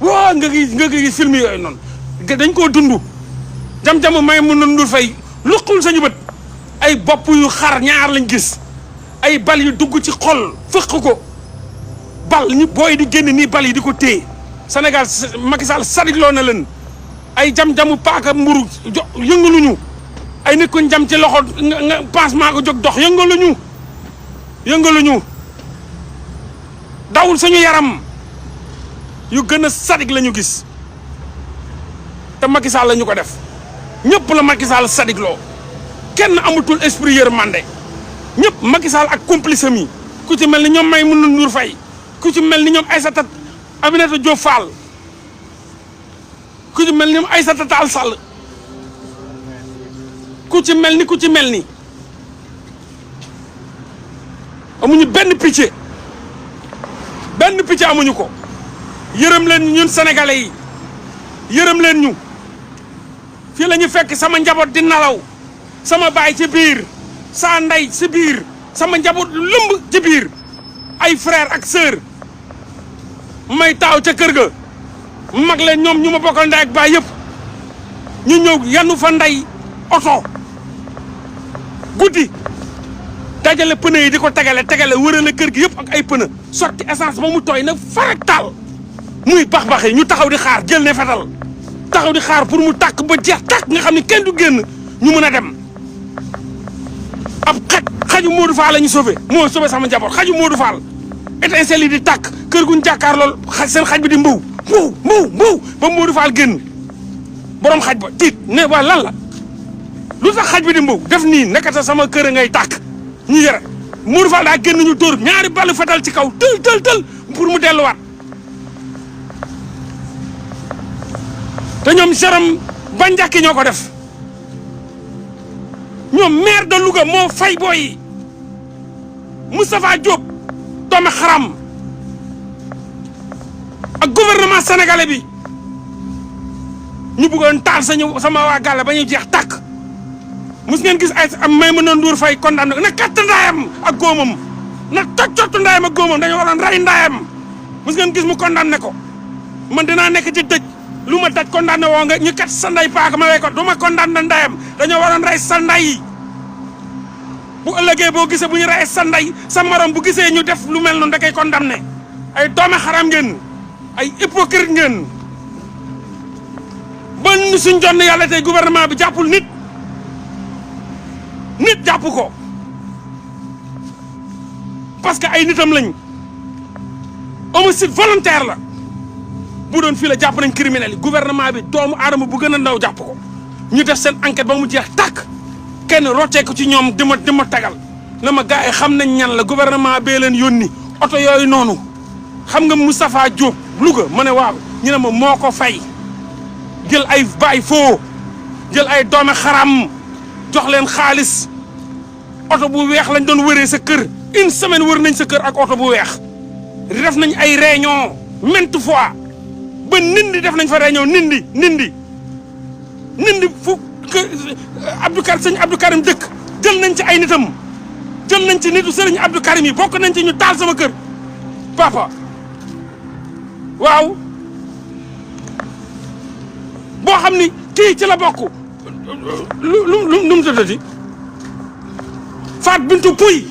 waa nga gis film yooyu noonu dañ koo dund jam-jamu Maïmouna Ndour Faye luqul sañu bët ay bopp yu xar ñaar lañ gis ay bal yu dugg ci xol fëq ko bal ñu booy di génn nii bal yi di ko téye Sénégal Macky Sall sadigloo na leen ay jam-jamu paaka mburu yëngaluñu ay nit ko jam ci loxo nga pansement ko jóg dox yëngaluñu dawul suñu yaram yu gën a sadik la ñu gis te Macky Sall la ñu ko def ñëpp la Macky Sall sadikloo kenn amatul esprit yërmande ñëpp Macky Sall ak complice am yi ku ci mel ni ñoom Maïmouna Ndour Faye ku ci mel ni ñoom Aïssata Aminata Diop Fall ku ci mel ni ñoom Aïssata Tall Sall ku ci mel ni amuñu benn picc amuñu ko yërëm leen ñun sénégalais yi yërëm leen ñu fii la ñu fekk sama njaboot di nalaw sama baay ci biir saa ndey ci biir sama njaboot lëmb ci biir ay frère ak sœur may taaw ca kër ga mag leen ñoom ñu ma bokkal ndey ak baay yëpp ñu ñëw yanu fa ndey oto guddi dajale pneu yi di ko tegale wërale kër gi yëpp ak ay pneu sotti essence ba mu tooy nag farak taal muy bax yi ñu taxaw di xaar jël ne fetal taxaw di xaar pour mu tàkk ba jeex tàkk nga xam ne kenn du génn ñu mën a dem ab xaju Modou Fall la ñu sauvé moo sauvé sama njaboot xaju Modou Fall étincelle yi di tàkk kër guñ jàkkaar lool seen xaj bi di mbuw ba Modou Fall génn borom xaj ba tiit ne waa lan la lu tax xaj bi di mbuw def nii nekkata sama kër a ngay tàkk ñu yore Modou Fall daa génn ñu dóor ñaari ballu fetal ci kaw tël pour mu delluwaat te ñoom Jérôme Bandiaky ñoo ko def ñoom maire de Louga moo fay booy yi Moustapha Diop doomu xaram ak gouvernement sénégalais bi ñu bëggoon taal sama waa gàlle ba ñu jeex tàkk mus ngeen gis ay am Maïmouna Ndour Faye condamné na katt ndaayam ak góomam na toj ndaayam ak góomam dañoo waroon rey ndaayam mus ngeen gis mu condamné ko man dinaa nekk ci dëj lu ma daj condamné woo nga ñu kat sa nday paaka ma wey ko du ma condamné ndayam dañoo waroon rey sa nday bu ëllëgee boo gisee bu ñu rey sa nday sa morom bu gisee ñu def lu mel noonu da koy condamné ay doome xaram ngeen ay hypocrite ngeen ba suñ jonn yàlla tey gouvernement bi jàppul nit jàpp ko parce que ay nitam lañ homicide volontaire la bu doon fii la jàpp nañ criminel yi gouvernement bi doomu aadama bu gën a ndaw jàpp ko ñu def seen enquête ba mu jeex tàkk kenn roccee ko ci ñoom di ma tagal na ma gars yi xam nañ ñan la gouvernement bee leen yónni oto yooyu noonu xam nga Moustapha Diop Louga ma ne waaw ñu ne ma moo ko fay jël ay baay foo jël ay doome xaram jox leen xaalis oto bu weex lañ doon wëree sa kër une semaine wër nañ sa kër ak oto bu weex def nañ ay réunion maintes fois ba nindi def nañ fa réunion nindi fu sëñ Abdou Karim dëkk jël nañ ci ay nitam jël nañ ci nitu sëriñ Abdou Karim yi bokk nañ ci ñu taal sama kër papa waaw boo xam ni kii ci la bokk lu mu tëddati Fat Bintou Pouy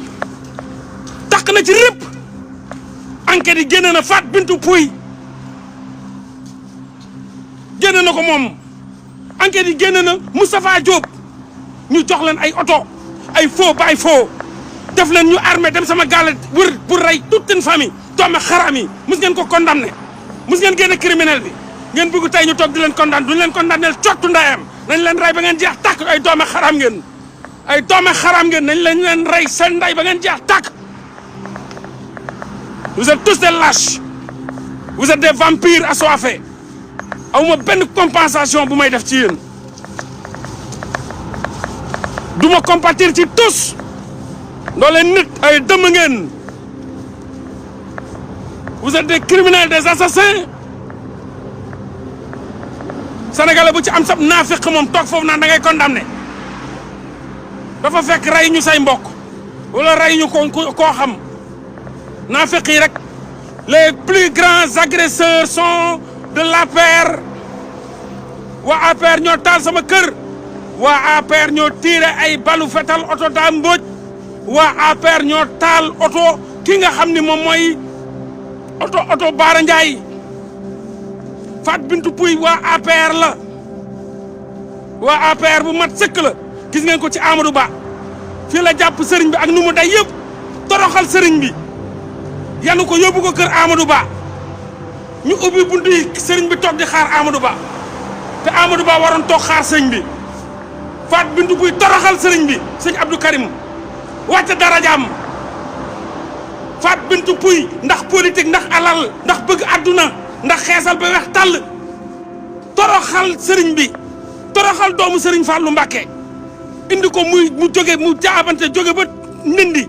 takk na ci répp enquête yi génne na Fat Bintou Pouy génne na ko moom enquête yi génne na Moustapha Diop ñu jox leen ay oto ay faux ba ay faux def leen ñu armé dem sama gàll wër pour rey toute une famille doome xaraam yi mus ngeen ko condamné mus ngeen génne criminel bi ngeen bëgg tey ñu toog di leen condamné duñ leen condamné cottu ndayam nañ leen rey ba ngeen jeex tàkk ay doome xaraam ngeen ay doome xaraam ngeen nañ leen rey seen nday ba ngeen jeex tàkk vous êtes tous des lâches vous êtes des vampires assoiffés awma benn compensation bu may def ci yéen du ma compatir ci tous doo leen nit ay dëmm ngeen vous êtes des criminels des assassins sénégalais bu ci am sab naafiq moom toog foofu naan da ngay condamné dafa fekk rey ñu say mbokk wala rey ñu koo xam naafiq yi rek les plus grands agresseurs sont de l'APR waa APR ñoo taal sama kër waa APR ñoo tiire ay balu fetal oto daa mbóoj waa APR ñoo taal oto ki nga xam ni moom mooy oto Baara Ndiaye Fat Bintou Pouy waa APR la waa APR bu mat sëkk la gis ngeen ko ci Amadou Ba fii la jàpp sëriñ bi ak nu mu day yëpp toroxal sëriñ bi yanu ko yóbbu ko kër Amadou Ba ñu ubbi buntu yi sëriñ bi toog di xaar Amadou Ba te Amadou Ba waroon toog xaar sëñ bi Fat Bintou buy toroxal sëriñ bi sëñ Abdou Karim wàcc darajaam Fat Bintou Pouye ndax politique ndax alal ndax bëgg àdduna ndax xeesal ba weex tàll toroxal sëriñ bi toroxal doomu sëriñ Fallou Mbacké indi ko mu jóge mu jaabante jóge ba Ndindi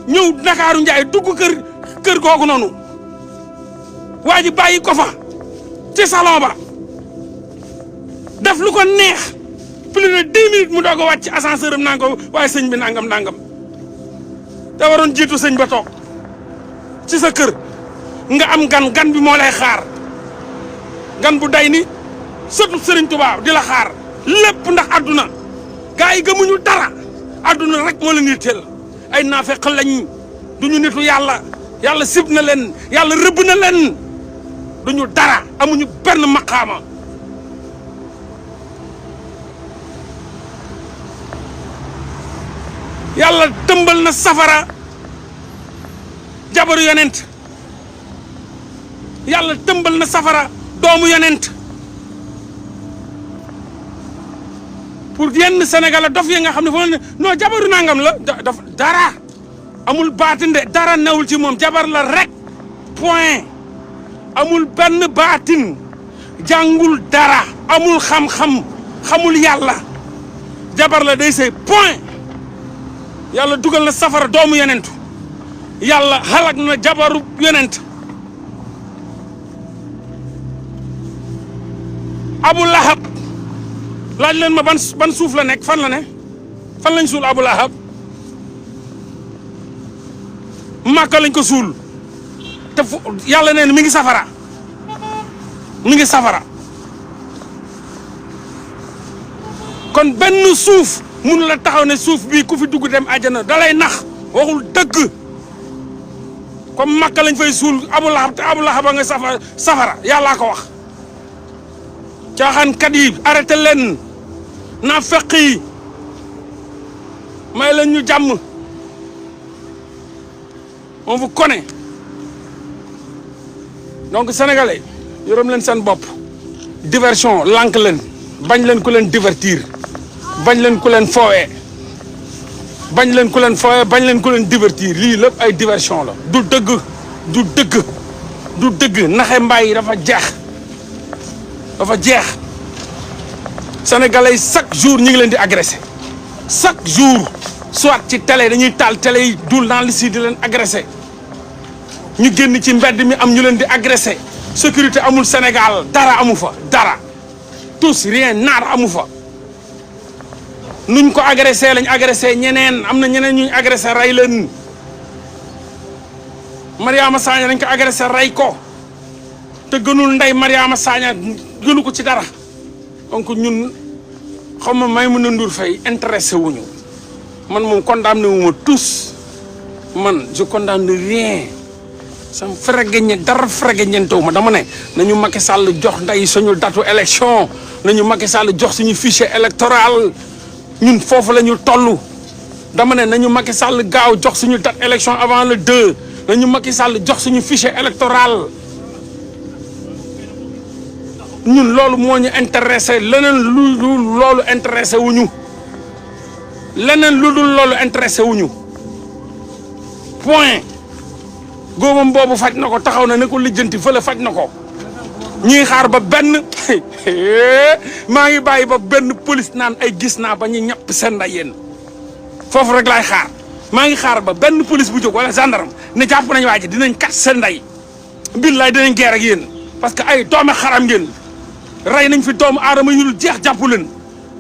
ñëw Ndakaaru Njaay dugg kër googu noonu waa ji bàyyi ko fa ci salon ba def lu ko neex plus de 10 minutes mu doog a wàcc ascenseur am naan ko waaye sëñ bi nangam te waroon jiitu sëñ ba toog ci sa kër nga am gan bi moo lay xaar gan bu day ni sëtu Sëriñ Tuubaa di la xaar lépp ndax àdduna gaa yi gëmuñu dara àdduna rek moo la nitteel ay naafeq lañ duñu nitu yàlla sib na leen yàlla rëbb na leen duñu dara amuñu benn maqaama yàlla tëmbal na safara jabaru yonent yàlla tëmbal na safara doomu yonent pour yenn Sénégalais dof yi nga xam ne foo ne non jabaru nangam la dara amul baatin de dara newul ci moom jabar la rek point amul benn baatin jàngul dara amul xam-xam xamul yàlla jabar la day sëy point yàlla dugal na safara doomu yonentu yàlla xalak na jabaru yonent Abu Lahab laaj leen ma ban suuf la nekk fan la ne fan lañ suul Abu Lahab Màkka lañ ko suul te fu yàlla nee na mi ngi safara kon benn suuf mënu la taxaw ne suuf bii ku fi dugg dem àjjana dalay nax waxul dëgg comme Màkka lañ fay suul Abu Lahab te Abu Lahab a nga safara yàllaa ko wax caaxaankat yi arrêté leen naafeq yi may leen ñu jàmm on vous connaît donc sénégalais yërëm leen seen bopp diversion lànk leen bañ leen ku leen divertir bañ leen ku leen foowee bañ leen ku leen foowee bañ leen ku leen divertir lii lépp ay diversion la du dëgg naxe mbaay yi dafa jeex sénégalais chaque jour ñu ngi leen di agressé chaque jour soit ci télé dañuy taal télé yi dul dans li si di leen agressé ñu génn ci mbedd mi am ñu leen di agressé sécurité amul Sénégal dara amu fa dara tous rien naar amu fa nuñ ko agressé lañ agressé ñeneen am na ñeneen ñuñ agressé rey leen Mariama Sagna dañ ko agressé rey ko te gënul ndey Mariama Sagna gënu ko ci dara donc ñun xaw ma Maïmouna Ndour Faye intéressé wuñu man moom condamné wu ma tous man je condamne rien sama fregeñe dara fregeñentewu ma dama ne nañu Macky Sall jox ndey suñu datu élection nañu Macky Sall jox suñu fichier électoral ñun foofu la ñu toll dama ne nañu Macky Sall gaaw jox suñu date élection avant le 2 nañu Macky Sall jox suñu fichier électoral ñun loolu moo ñu intéressé leneen lu dul loolu intéressé wuñu leneen lu dul loolu intéressé wuñu point góobam boobu faj na ko taxaw na ne ko lijjanti fële faj na ko ñuy xaar ba benn maa ngi bàyyi ba benn police naan ay gis naa ba ñu ñàpp seen nday yéen foofu rek laay xaar maa ngi xaar ba benn police bu jóg wala gendarme ne jàpp nañu waa ji dinañ kat seen nday billaay dinañ geer ak yéen parce que ay doome xaram ngeen rey nañ fi doomu aadama yu dul jeex jàppu leen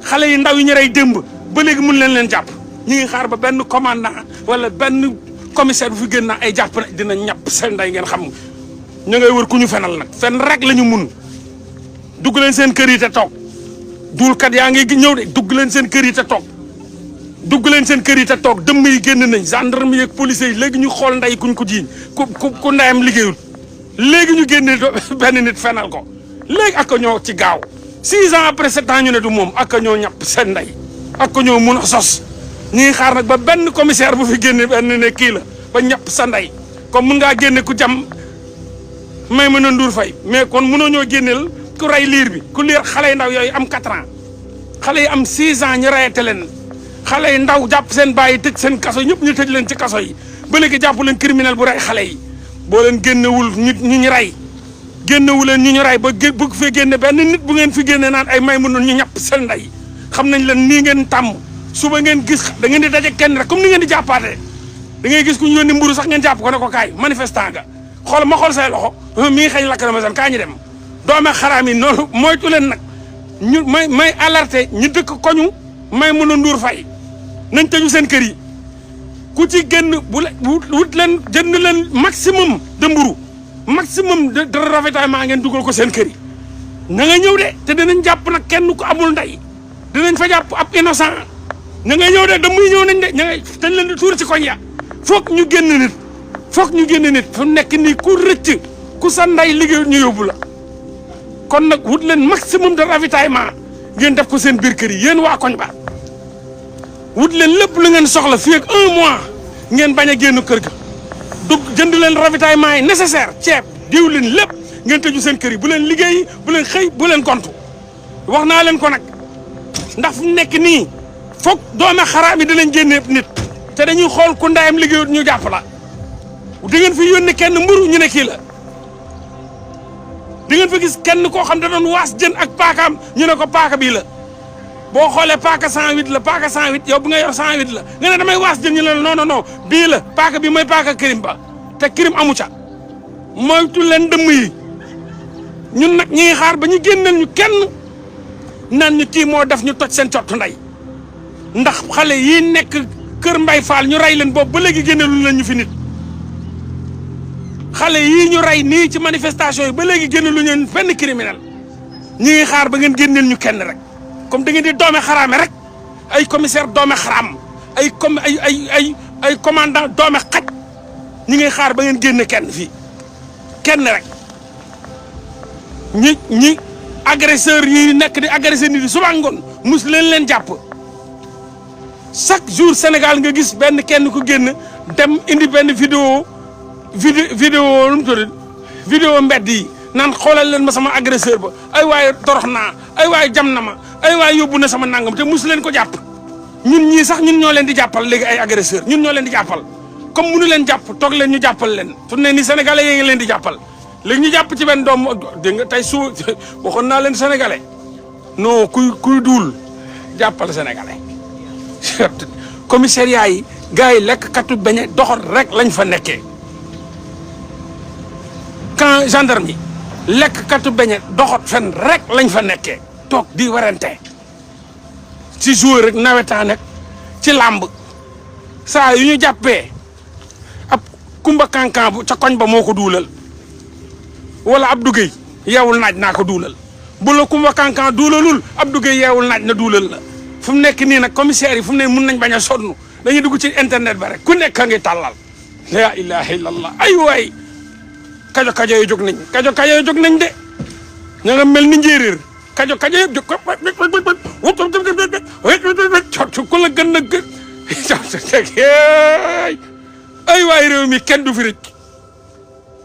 xale yi ndaw yi ñu rey démb ba léegi mun leen jàpp ñu ngi xaar ba benn commandant wala benn commissaire bu fi génn naa ay jàpp na dina ñàpp seen nday ngeen xam ñu ngay wër ku ñu fenal nag fen rek la ñu mun dugg leen seen kër yi te toog duulkat yaa ngi ñëw de dugg leen seen kër yi te toog dugg leen seen kër yi te toog dëmm yi génn nañ gendarme yi ak police yi léegi ñu xool nday kuñ ko jiiñ ku ndayam liggéeyul léegi ñu génne benn nit fenal ko léegi ak ko ñoo ci gaaw 6 ans après 7 ans ñu ne du moom ak ko ñoo ñàpp seen nday ak ko ñoo mun a sos ñu ngi xaar nag ba benn commissaire bu fi génne benn ne kii la ba ñàpp sa nday comme mun ngaa génne ku jam Maïmouna Ndour Faye mais kon mënoo ñoo génneel ku rey liir bi ku liir xale yu ndaw yooyu am 4 ans xale yi am 6 ans ñu reyate leen xale yi ndaw jàpp seen bàyyi tëj seen kaso ñëpp ñu tëj leen ci kaso yi ba léegi jàpp leen criminel bu rey xale yi boo leen génnewul ñu rey génnewu leen ñu rey ba bëgg fee génne benn nit bu ngeen fi génne naan ay may mënoon ñu ñàpp seen ndey xam nañ leen nii ngeen tàmm suba ngeen gis da ngeen di daje kenn rek comme ni ngeen di jàppaatee da ngay gis ku ñu yónni mburu sax ngeen jàpp ko ne ko kaay manifestant nga xool ma xool say loxo mi ngi xëy lacrymogène kaa ñu dem doome xaraam yi noonu moytu leen nag ñu may alerté ñu dëkk koñu may mën a nduur fay nañ tëju seen kër yi ku ci génn wut leen jënd leen maximum de mburu maximum de ravitaillement ngeen dugal ko seen kër yi na nga ñëw de te dinañ jàpp nag kenn ku amul ndey dinañ fa jàpp ab innocent na nga ñëw de da muy ñëw nañ de ña nga dañ leen di tuur ci koñ ya foog ñu génn nit fu nekk nii ku rëcc ku sa ndey liggéey ñu yóbbu la kon nag wut leen maximum de ravitaillement ngeen def ko seen biir kër yi yéen waa koñ ba wut leen lépp lu ngeen soxla fii ak 1 mois ngeen bañ a génn kër ga du jënd leen ravitaillement yi nécessaire ceeb diwlin lépp ngeen tëju seen kër yi bu leen liggéey bu leen xëy bu leen gontu wax naa leen ko nag ndax fu nekk nii foog doome xaraam yi di leen génne nit te dañuy xool ku ndayam liggéeyut ñu jàpp la di ngeen fi yónni kenn mburu ñu ne kii la di ngeen fa gis kenn koo xam da doon waas jën ak paakaam ñu ne ko paaka bii la boo xoolee paaka 108 la paaka 108 yow bu nga yor 108 la nga ne damay waas jën ñu ne non non non bii la paaka bi mooy paaka kirim ba te kirim amu ca moytu leen dëmm yi ñun nag ñi ngi xaar ba ñu génneel ñu kenn naan ñu kii moo def ñu toj seen cottu ndey ndax xale yi nekk kër Mbay Fall ñu rey leen boobu ba léegi génneelu leen ñu fi nit xale yii ñu rey nii ci manifestation yi ba léegi génneelu ñu benn criminel ñi ngi xaar ba ngeen génneel ñu kenn rek comme da ngeen di doome xaraame rek ay commissaire doome xaraam ay commandant doome xaj ñi ngi xaar ba ngeen génne kenn fii kenn rek ñi agresseur yi nekk di agressé nit yi suba ngoon mus leen jàpp chaque jour Sénégal nga gis benn kenn ku génn dem indi benn vidéo lu mu tudd vidéo mbedd yi naan xoolal leen ma sama agresseur ba ay waaye torox naa ay waaye jam na ma ay waaye yóbbu na sama nangam te mus leen ko jàpp ñun ñii sax ñun ñoo leen di jàppal léegi ay agresseur ñun ñoo leen di jàppal comme mënu leen jàpp toog leen ñu jàppal leen fu ne ni sénégalais yi ngi leen di jàppal léegi ñu jàpp ci benn doom dégg nga tey su waxoon naa leen sénégalais non kuy duul jàppal sénégalais commissariat yi gars yi lekk katu beñe doxal rek lañ fa nekkee quand gendarme yi lekk katu beñe doxat fen rek lañ fa nekkee toog di warante ci joueur rek nawetaan rek ci làmb saa yu ñu jàppee ab kumba kankan bu ca koñ ba moo ko duulal wala ab duggéey yeewul naaj naa ko duulal bu la kumba kankan duulalul ab duggéey yeewul naaj na duulal la fu mu nekk nii nag commissaire yi fu mu ne mun nañ bañ a sonn dañuy dugg ci internet ba rek ku nekk a ngi tàllal la ilaha illallah ay waay kajo yi jóg nañ kajo yi jóg nañ de ña nga mel ni njéeréer kajo yëpp jóg ku la gën a gën ay waay réew mi kenn du fi rëcc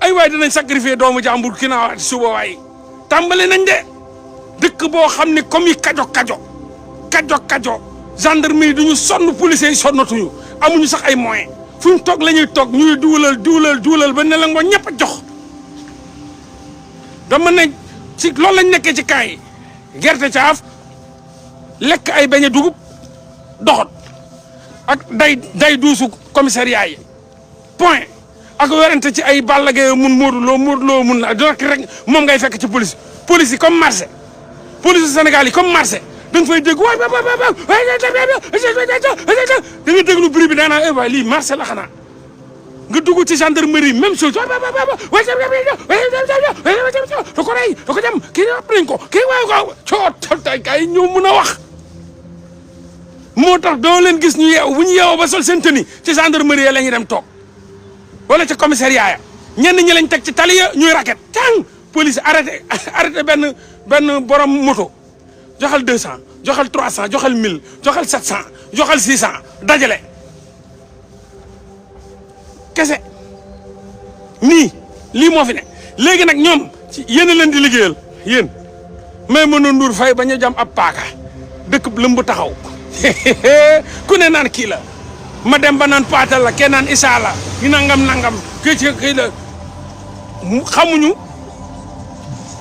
ay waay dinañ sacrifier doomu jàmbur ki naa waati suba waay tàmbali nañ de dëkk boo xam ne comme yi kajo gendarmerie duñu sonn policiers yi sonnatuñu amuñu sax ay moyens fu ñu toog la ñuy toog ñuy duulal ba ne la ngo ñëpp a jox dama ne ci loolu lañ nekkee ci camp yi gerte caaf lekk ay beñe dugub doxot ak day duusu commissariat yi point ak werante ci ay Balla Gaye mun Modou Lo mun na rek moom ngay fekk ci police yi comme marché police Sénégal yi comme marché da nga fay dégg waay da nga déglu bruit bi daanaa waay lii marché la xanaa nga dugg ci gendarmerie même chose da ko rey da ko dem kii rap nañ ko kii waay ko tay kay ñoo mun a wax moo tax doo leen gis ñu yeew bu ñu yeewoo ba sol seen tenue ci gendarmerie la ñuy dem toog wala ci commissariat ya ñenn ñi lañ teg ci tali ya ñuy raket tàng police arrêté benn borom moto joxal 200 joxal 300 joxal 1000 joxal 700 joxal 600 dajale kese nii lii moo fi ne léegi nag ñoom ci yéen a leen di liggéeyal yéen mais mënu Ndour Faye bañ a jam ab paaka dëkk lëmb taxaw ku ne naan kii la ma dem ba naan paatal la kenn naan Issa la ñu nangam kii la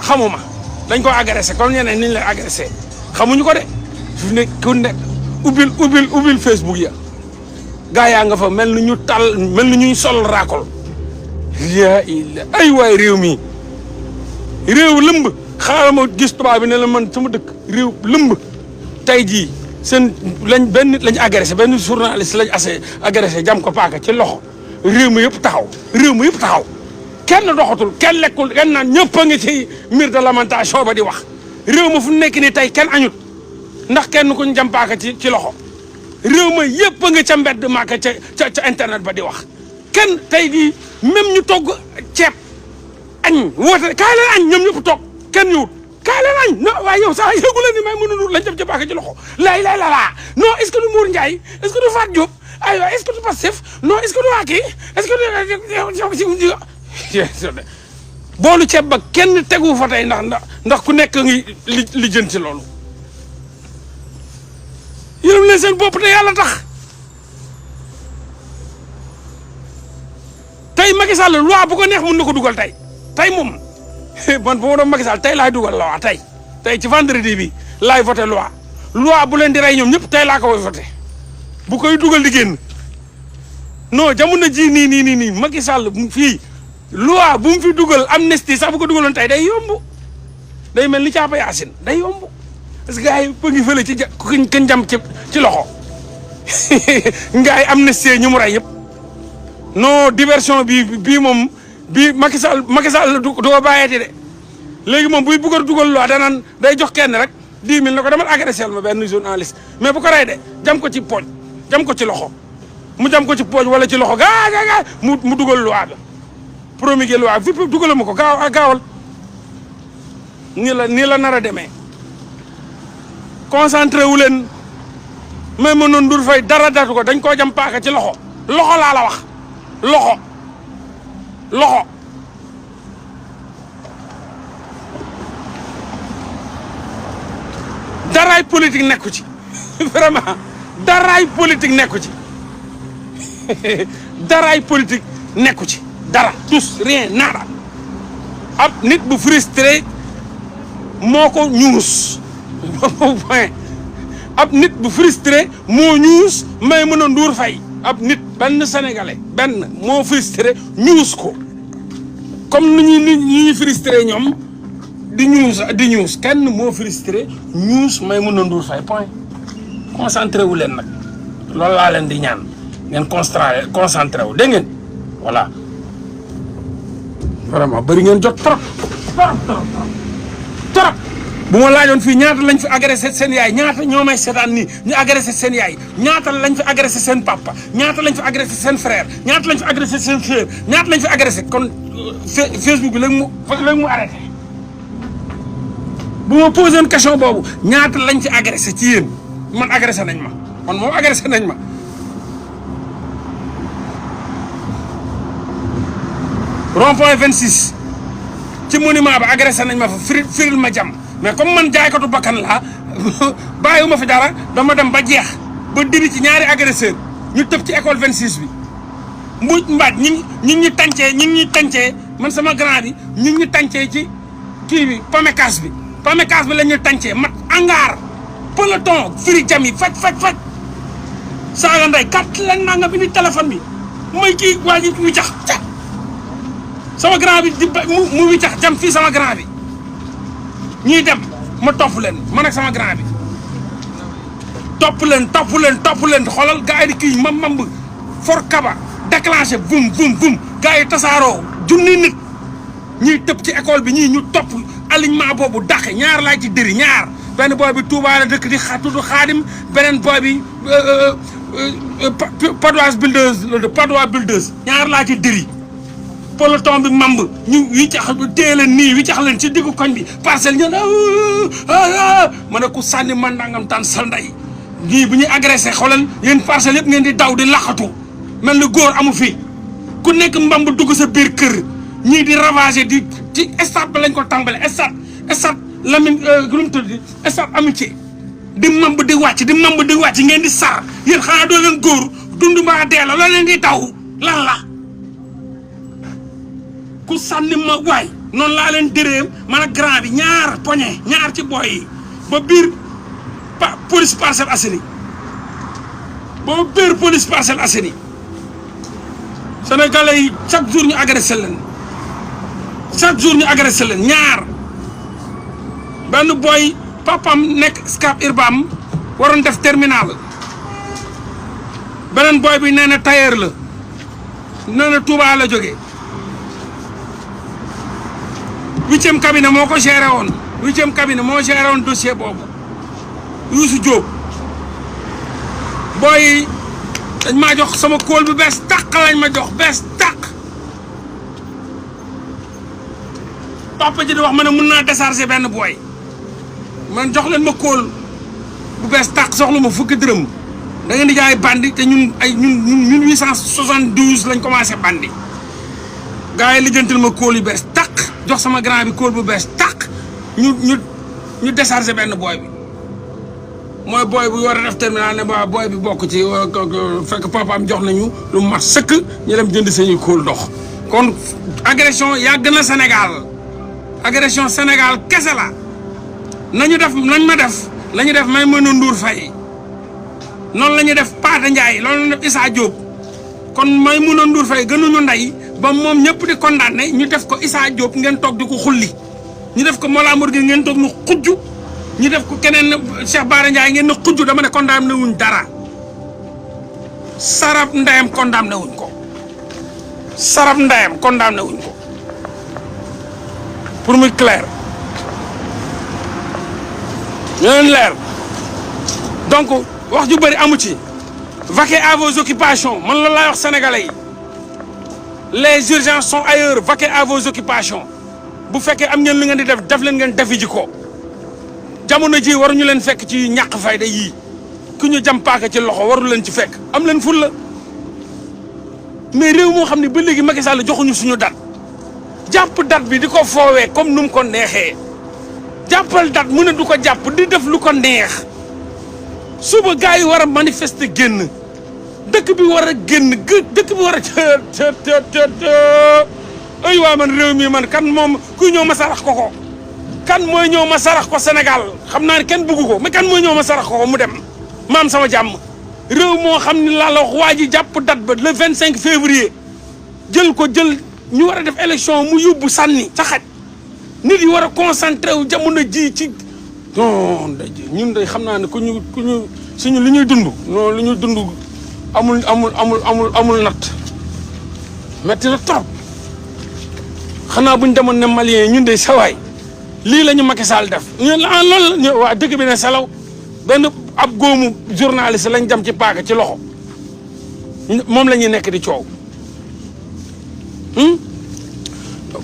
xamuma dañ ko agressé comme ñeneen ni ñu la agressé xamuñu ko de fi ne ku nekk ubbil Facebook ya gaa yaa nga fa mel ni ñuy sol raakol yaa illa ay waay réew mi réew lëmb xaaral ma gis tubaab bi ne la man sama dëkk réew lëmb tey jii seen benn nit lañ agressé benn journaliste lañ agressé jam ko paaka ci loxo réew mi yëpp taxaw kenn doxatul kenn lekkul kenn naan ñëpp a ngi ci mur de lamentation ba di wax réew ma fu nekk ni tey kenn añut ndax kenn kuñ jam paaka ci loxo réew ma yëpp a nga ca mbedd maaka ca internet ba di wax kenn tey jii même ñu togg ceeb añ woote kaay leen añ ñoom ñëpp toog kenn ñëwut kaay leen añ non waaye yow sax yëgu leen ni may mën a nur lañ jam ca paaka ci loxo laay laa non est-ce que du Mour Ndiaye est-ce que du Fatou Diop aywa est-ce que du Pastef non est-ce que du waa kii est-ce que du boolu ceeb ba kenn tegu fa tey ndax ku nekk ngi li jën ci loolu yërëm leen seen bopp te yàlla tax tey Macky Sall loi bu ko neex mën na ko dugal tey moom man boo doon Macky Sall tey laay dugal loi tey ci vendredi bi laay voté loi bu leen di rey ñoom ñëpp tey laa ko voté bu koy dugal di génn non jamono ji nii Macky Sall fii loi bu mu fi dugal amnistie sax bu ko dugaloon tey day yomb day mel ni caapa yaasin day yomb parce que gars yi ba ngi fële ci kañ jam ci loxo gars yi amnistie ñu mu rey yëpp non diversion bii moom bii Macky Sall du ko bàyyeeti de léegi moom buy bëgg a dugal loi danaan day jox kenn rek 10 000 na ko demal agressé ma benn journaliste mais bu ko rey de jam ko ci pooj jam ko ci loxo mu jam ko ci pooj wala ci loxo gaa mu dugal loi bi promulgué loi fi dugal ma ko gaawal nii la nar a demee concentré wu leen mais mënoon Ndour Faye dara datu ko dañ koo jam paaka ci loxo laa la wax loxo daraay politique nekku ci vraiment daraay politique nekku ci daraay politique nekku ci dara tous rien nada ab nit bu frustré moo ko ñuus point ab nit bu frustré moo ñuus may mën a Ndour Faye ab nit benn sénégalais benn moo frustré ñuus ko comme ni ñuy frustré ñoom di ñuus kenn moo frustré ñuus may mën a Ndour Faye point concentré wu leen nag loolu laa leen di ñaan ngeen concentré wu dégg ngeen voilà vraiment bëri ngeen jot trop bu ma laajoon fii ñaata lañ fi agressé seen yaay ñaata ñoo may seetaan nii ñu agressé seen yaay ñaata lañ fi agressé seen papa ñaata lañ fi agressé seen frère ñaata lañ fi agressé seen sœur ñaata lañ fi agressé kon Facebook bi léegi mu arrêté bu ma posé une question boobu ñaata lañ fi agressé ci yéen man agressé nañ ma man moom agressé nañ ma rond-point 26 ci monument ba agressé nañ ma fa firil ma jam mais comme man jaaykatu bakkan laa bàyyiwuma fi dara dama dem ba jeex ba diri ci ñaari agresseur ñu tëb ci école 26 bi mbuuj mbaaj ñi tàncee man sama grand bi ñu tàncee ci kii bi pamécas bi la ñu tàncee mat angaar peloton firi jam yi faj saaga nday kat lan naa nga bi ni téléphone bi may kii waa ji wiccax sama grand bi mu wiccax jam fii sama grand bi ñuy dem ma topp leen man ak sama grand bi topp leen xoolal gars yi di kii mamb for kaba déclenché vum gars yi tasaaroo junni nit ñuy tëb ci école bi ñii ñu topp alignement boobu dàqe ñaar laa ci dëri ñaar benn booy bi Touba la dëkk di tudd Xaadim beneen booy bi Padois Builders ñaar laa ci dëri peloton bi mamb ñu wiccax téye leen nii wiccax leen ci diggu koñ bi parcelle ñu ma ne ku sànni man nangam tan sal nday ñii bu ñuy agressé xoolal yéen parcelle yëpp ngeen di daw di laxatu mel ni góor amu fi ku nekk mbamb dugg sa biir kër ñii di ravager di ci stade ba lañ ko tàmbale stade Lamine lu mu tudd stade Amitié di mamb di wàcc ngeen di sar yéen xanaa doo leen góor dund mbaa dee la loo leen di taw lan la ku sànni ma waay noonu laa leen dëree man a grand bi ñaar poñe ñaar ci boy yi ba biir police Parcelles Assainies ba biir police Parcelles Assainies sénégalais yi chaque jour ñu agressé leen ñaar benn boy papam nekk Scat Urbam waroon def terminal beneen boy bi nee na tailleur la nee na Touba la jógee 8e cabinet moo ko géré woon 8e cabinet moo géré woon dossier boobu Youssou Diop boy dañ maa jox sama kóol bu bees tàq lañ ma jox bees tàq papa ji di wax ma ne mun naa décharger benn boy man jox leen ma kóol bu bees tàq soxla ma fukki dërëm da ngeen di jaay bandi te ñun 1872 lañ commencé bandi gars yi lijjantil ma kóol yu bees tàq jox sama grand bi kóol bu bees tàq ñu décharger benn boy bi mooy boy bu war a def terminal ne ba boy bi bokk ci fekk papaam jox nañu lu mat sëkk ñu dem jënd sañuy kóol dox kon agression yàgg na Sénégal kese la nañ ma def la ñu def Maïmouna Ndour Faye noonu la ñu def Pathé Ndiaye loolu la ñu def Issa Diop kon Maïmouna Ndour Faye gënuñu ndey ba moom ñëpp di condamné ñu def ko Issa Diop ngeen toog di ko xulli ñu def ko Mollah Morgun ngeen toog nu xujju ñu def ko keneen Cheikh Bara Ndiaye ngeen na xujju dama ne condamné wuñ dara sarab ndeyam condamné wuñ ko pour muy clair ñu leen leer donc wax ju bëri amu ci vaquez à vos occupations man loolu laay wax sénégalais yi les urgences sont ailleurs vaquez à vos occupations bu fekkee am ngeen li ngeen di def leen ngeen defi ji ko jamono ji waruñu leen fekk ci ñàkk fayda yii ku ñu jam paaka ci loxo waru leen ci fekk am leen ful la mais réew moo xam ne ba léegi Macky Sall joxuñu suñu date jàpp date bi di ko foowee comme nu mu ko neexee jàppal date mu ne du ko jàpp di def lu ko neex suba gars yi war a manifester génn dëkk bi war a génn dëkk bi war a ay waa man réew mi man kan moom kuy ñëw ma sarax ko kan mooy ñëw ma sarax ko Sénégal xam naa ne kenn bugg ko mais kan mooy ñëw ma sarax ko mu dem maam sama jàmm réew moo xam ne laa la wax waa ji jàpp date ba le 25 février jël ñu war a def élection mu yóbbu sànni ca xaj nit yi war a concentré wu jamono ji ci non ñun de xam naa ne ku ñu suñu li ñuy dund non li ñuy dund amul natt metti na trop xanaa buñ demoon ne Malien ñun de sawaay lii la ñu Macky Sall def loolu waa dëkk bi ne salaw benn ab góomu journaliste lañ jam ci paaka ci loxo moom la ñuy nekk di coow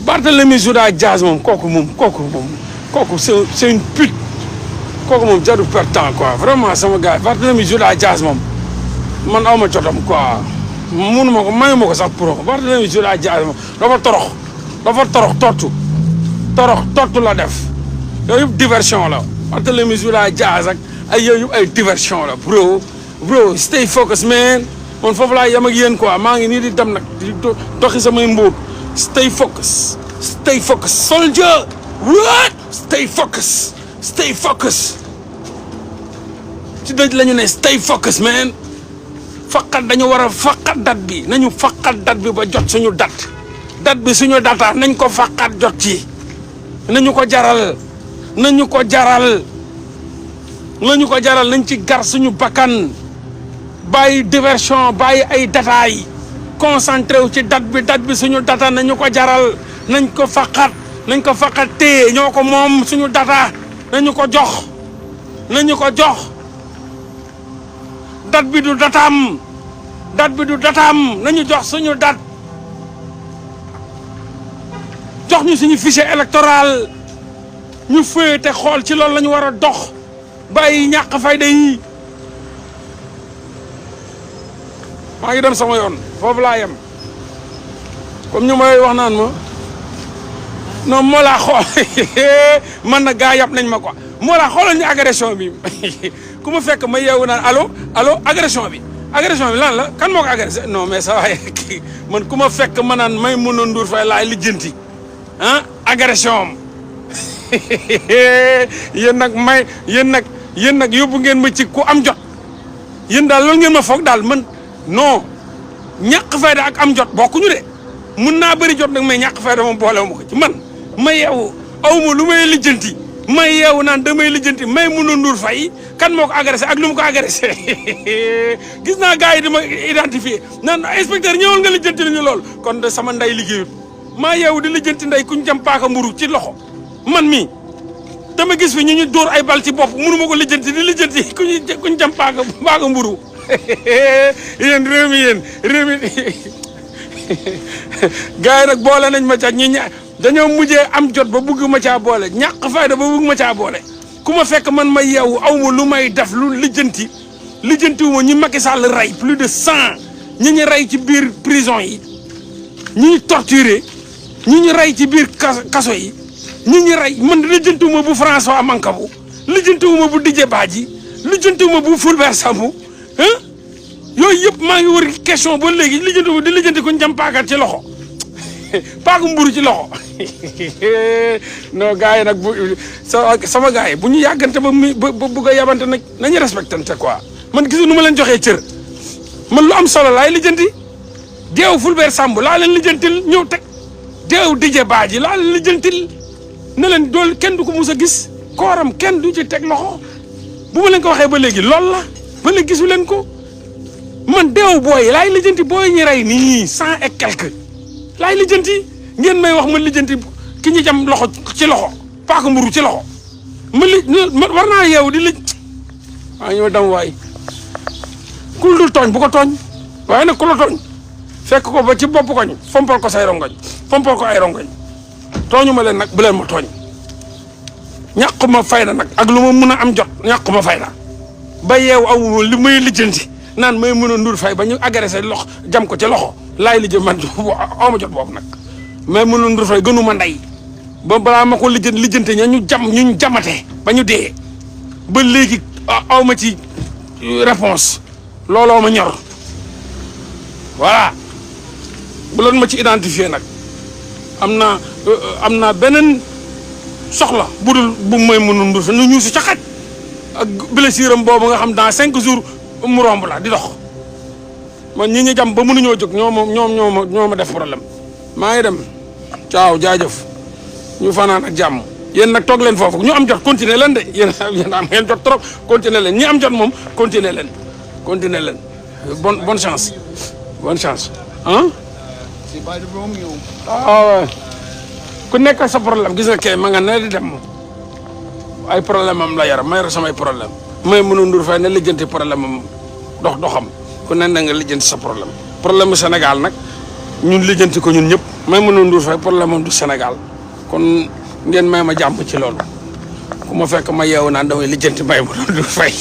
Barthélémy Dias moom kooku c'est une pute kooku moom jarul perdre temps quoi vraiment sama gars Barthélémy Dias moom man awma jotam quoi munuma ko mayuma ko sax pour ko Barthélémy Dias moom dafa torox tottu la def yooyu yëpp diversion la Barthélémy Dias ak ay yooyu yëpp ay diversion la bro stay focus man man foofu laa yem ak yéen quoi maa ngi nii di dem nag di doxi samay mbóot stay focus soldier what stay focus ci dëj la ñu ne stay focus man faqat dañu war a faqat date bi nañu faqat date bi ba jot suñu date bi suñu data nañ ko faqat jot ci nañu ko jaral nañ ci gar suñu bakkan bàyyi diversion bàyyi ay détails concentré wu ci date bi suñu data nañu ko jaral nañ ko faqat téye ñoo ko moom suñu data nañu ko jox date bi du dataam nañu jox suñu date jox ñu suñu fichier électoral ñu féete xool ci loolu la ñu war a dox bàyyi ñàkk fayda yi maa ngi dem sama yoon foofu laa yem comme ñu may wax naan ma non moo laa xool man na gaa yàpp nañ ma quoi moo laa xoolal ñu agression bi ku ma fekk ma yeewu naan allo agression bi lan la kan moo ko agressé non mais ça waaye man ku ma fekk ma naan may mën a Ndour Faye laay lijjanti agression am yéen nag yóbbu ngeen ma ci ku am jot yéen daal loolu ngeen ma foog daal man non ñàkk fayda ak am jot bokkuñu de mun naa bëri jot nag mais ñàkk fayda moom boole ma ko ci man ma yeewu aw ma lu may lijjanti ma yeewu naan damay lijjanti may mun a Ndour Faye kan moo ko agressé ak lu mu ko agressé gis naa gars yi dama identifié naan inspecteur ñëwal nga lijjanti lañu lool kon de sama nday liggéeyut maa yeewu di lijjanti nday kuñ jam paaka mburu ci loxo man mi dama gis fi ñu dóor ay bal ci bopp mënu ma ko lijjanti di lijjanti kuñ jam paaka mburu yéen réew mi gars yi nag boole nañ ma ca dañoo mujjee am jot ba bëgg ma caa boole ñàkk fayda ba bëgg ma caa boole ku ma fekk man ma yeewu aw ma lu may def lu lijjanti wu ma ñi Macky Sall rey plus de 100 ñi rey ci biir prison yi ñi torturé ñi rey ci biir kaso yi ñi rey man lijjanti wu ma bu François Mancabou lijjanti wu ma bu Didier Badji lijjanti wu ma bu Fulbert Sambou yooyu yëpp maa ngi wër question ba léegi lijjanti wu ma di lijjanti ko jam paaka ci loxo paaka mburu ci loxo non gars yi nag sama gars yi bu ñu yàggante ba bëgg a yabante nag nañu respectante quoi man gisu nu ma leen joxee cër man lu am solo laay lijjanti deew Fulbert Sambou laa leen lijjantil ñëw teg deew Didier Badji laa leen lijjantil ne leen dool kenn du ko mus a gis kooram kenn du ci teg loxo bu ma leen ko waxee ba léegi loolu la ba léegi gisu leen ko man deew booy laay lijjanti booy ñi rey nii 100 et quelque laay lijjanti ngeen may wax ma lijjanti ki ñu jam loxo ci loxo paaka mburu ci loxo ma war naa yeewu di lij ñoo dam waay kul dul tooñ bu ko tooñ waaye nag ku la tooñ fekk ko ba ci bopp koñ fompal ko say rongoñ fompal ko ay rongoñ tooñu ma leen nag bu leen ma tooñ ñàkk ma fayda nag ak lu ma mun a am jot ñàkk ma fayda ba yeewu aw li may lijjanti naan may mën a Ndour Faye ba ñu agressé loxo jam ko ci loxo laay lijjanti man aw ma jot boobu nag mais mën a Ndour Faye gënu ma ndey ba balaa ma ko lijjanti ña ñu jamate ba ñu dee ba léegi aw ma ci réponse looloo ma ñor voilà bu loon ma ci identifier nag am naa beneen soxla budul bu may mën a Ndour Faye nu ñu si ca xaj ak blessure am boobu nga xam dans 5 jours mu romb la di dox man ñi ñu jam ba mënuñoo jóg ñoo ma def problème maa ngi dem caaw jaajëf ñu fanaan ak jàmm yéen nag toog leen foofu ñu am jot continuer leen de yéen am ngeen jot trop continuer leen ñi am jot moom continuer leen bonne chance ah waaw ku nekk sa problème gis nga kay ma nga ne di dem ay problème am la yara ma yor samay problème may mënu Ndour Faye ne lijjanti problème am doxam ku ne na nga lijjanti sa problème mu Sénégal nag ñun lijjanti ko ñun ñëpp may mënu Ndour Faye problème am du Sénégal kon ngeen may ma jàmm ci loolu ku ma fekk ma yeewu naan damay lijjanti may mënu Ndour Faye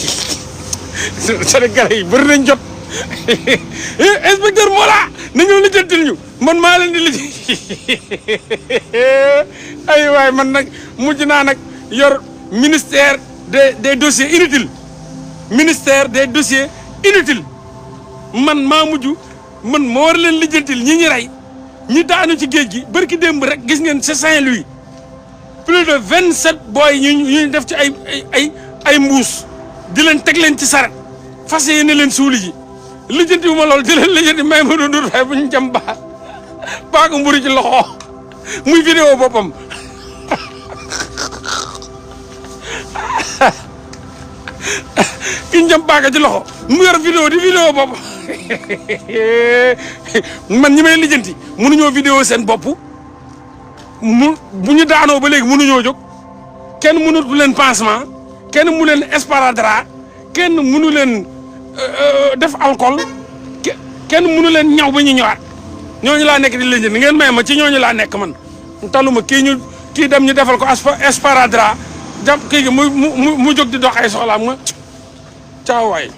Sénégalais yi bëri nañ jot inspecteur Mola na ñëw lijjantil ñu man maa leen di lijjanti ay waay man nag mujj naa nag yor ministère des dossiers inutiles man maa mujj man moo war leen lijjantil ñi rey ñi daanu ci géej gi barki démb rek gis ngeen c'est Saint-Louis plus de 27 booy ñu def ci ay mbuus di leen teg leen ci saret fas yéene leen suuli ji lijjanti bu ma lool di leen lijjanti may ma doon Ndour Faye bu ñu jam paaka mburu ci loxo muy vidéo boppam ki ñu jam paaka ci loxo mu yor vidéo di vidéo boppam man ñi may lijjanti mënuñoo vidéo seen bopp bu ñu daanoo ba léegi mënuñoo jóg kenn mënatu leen pansement kenn mënu leen esparadrap kenn mënu leen def alcool kenn mënu leen ñaw ba ñu ñëwaat ñooñu laa nekk di lijjanti ngeen may ma ci ñooñu laa nekk man taluma kii dem ñu defal ko esparadrap jàpp kii gi mu jóg di dox ay soxlaam ma caawaay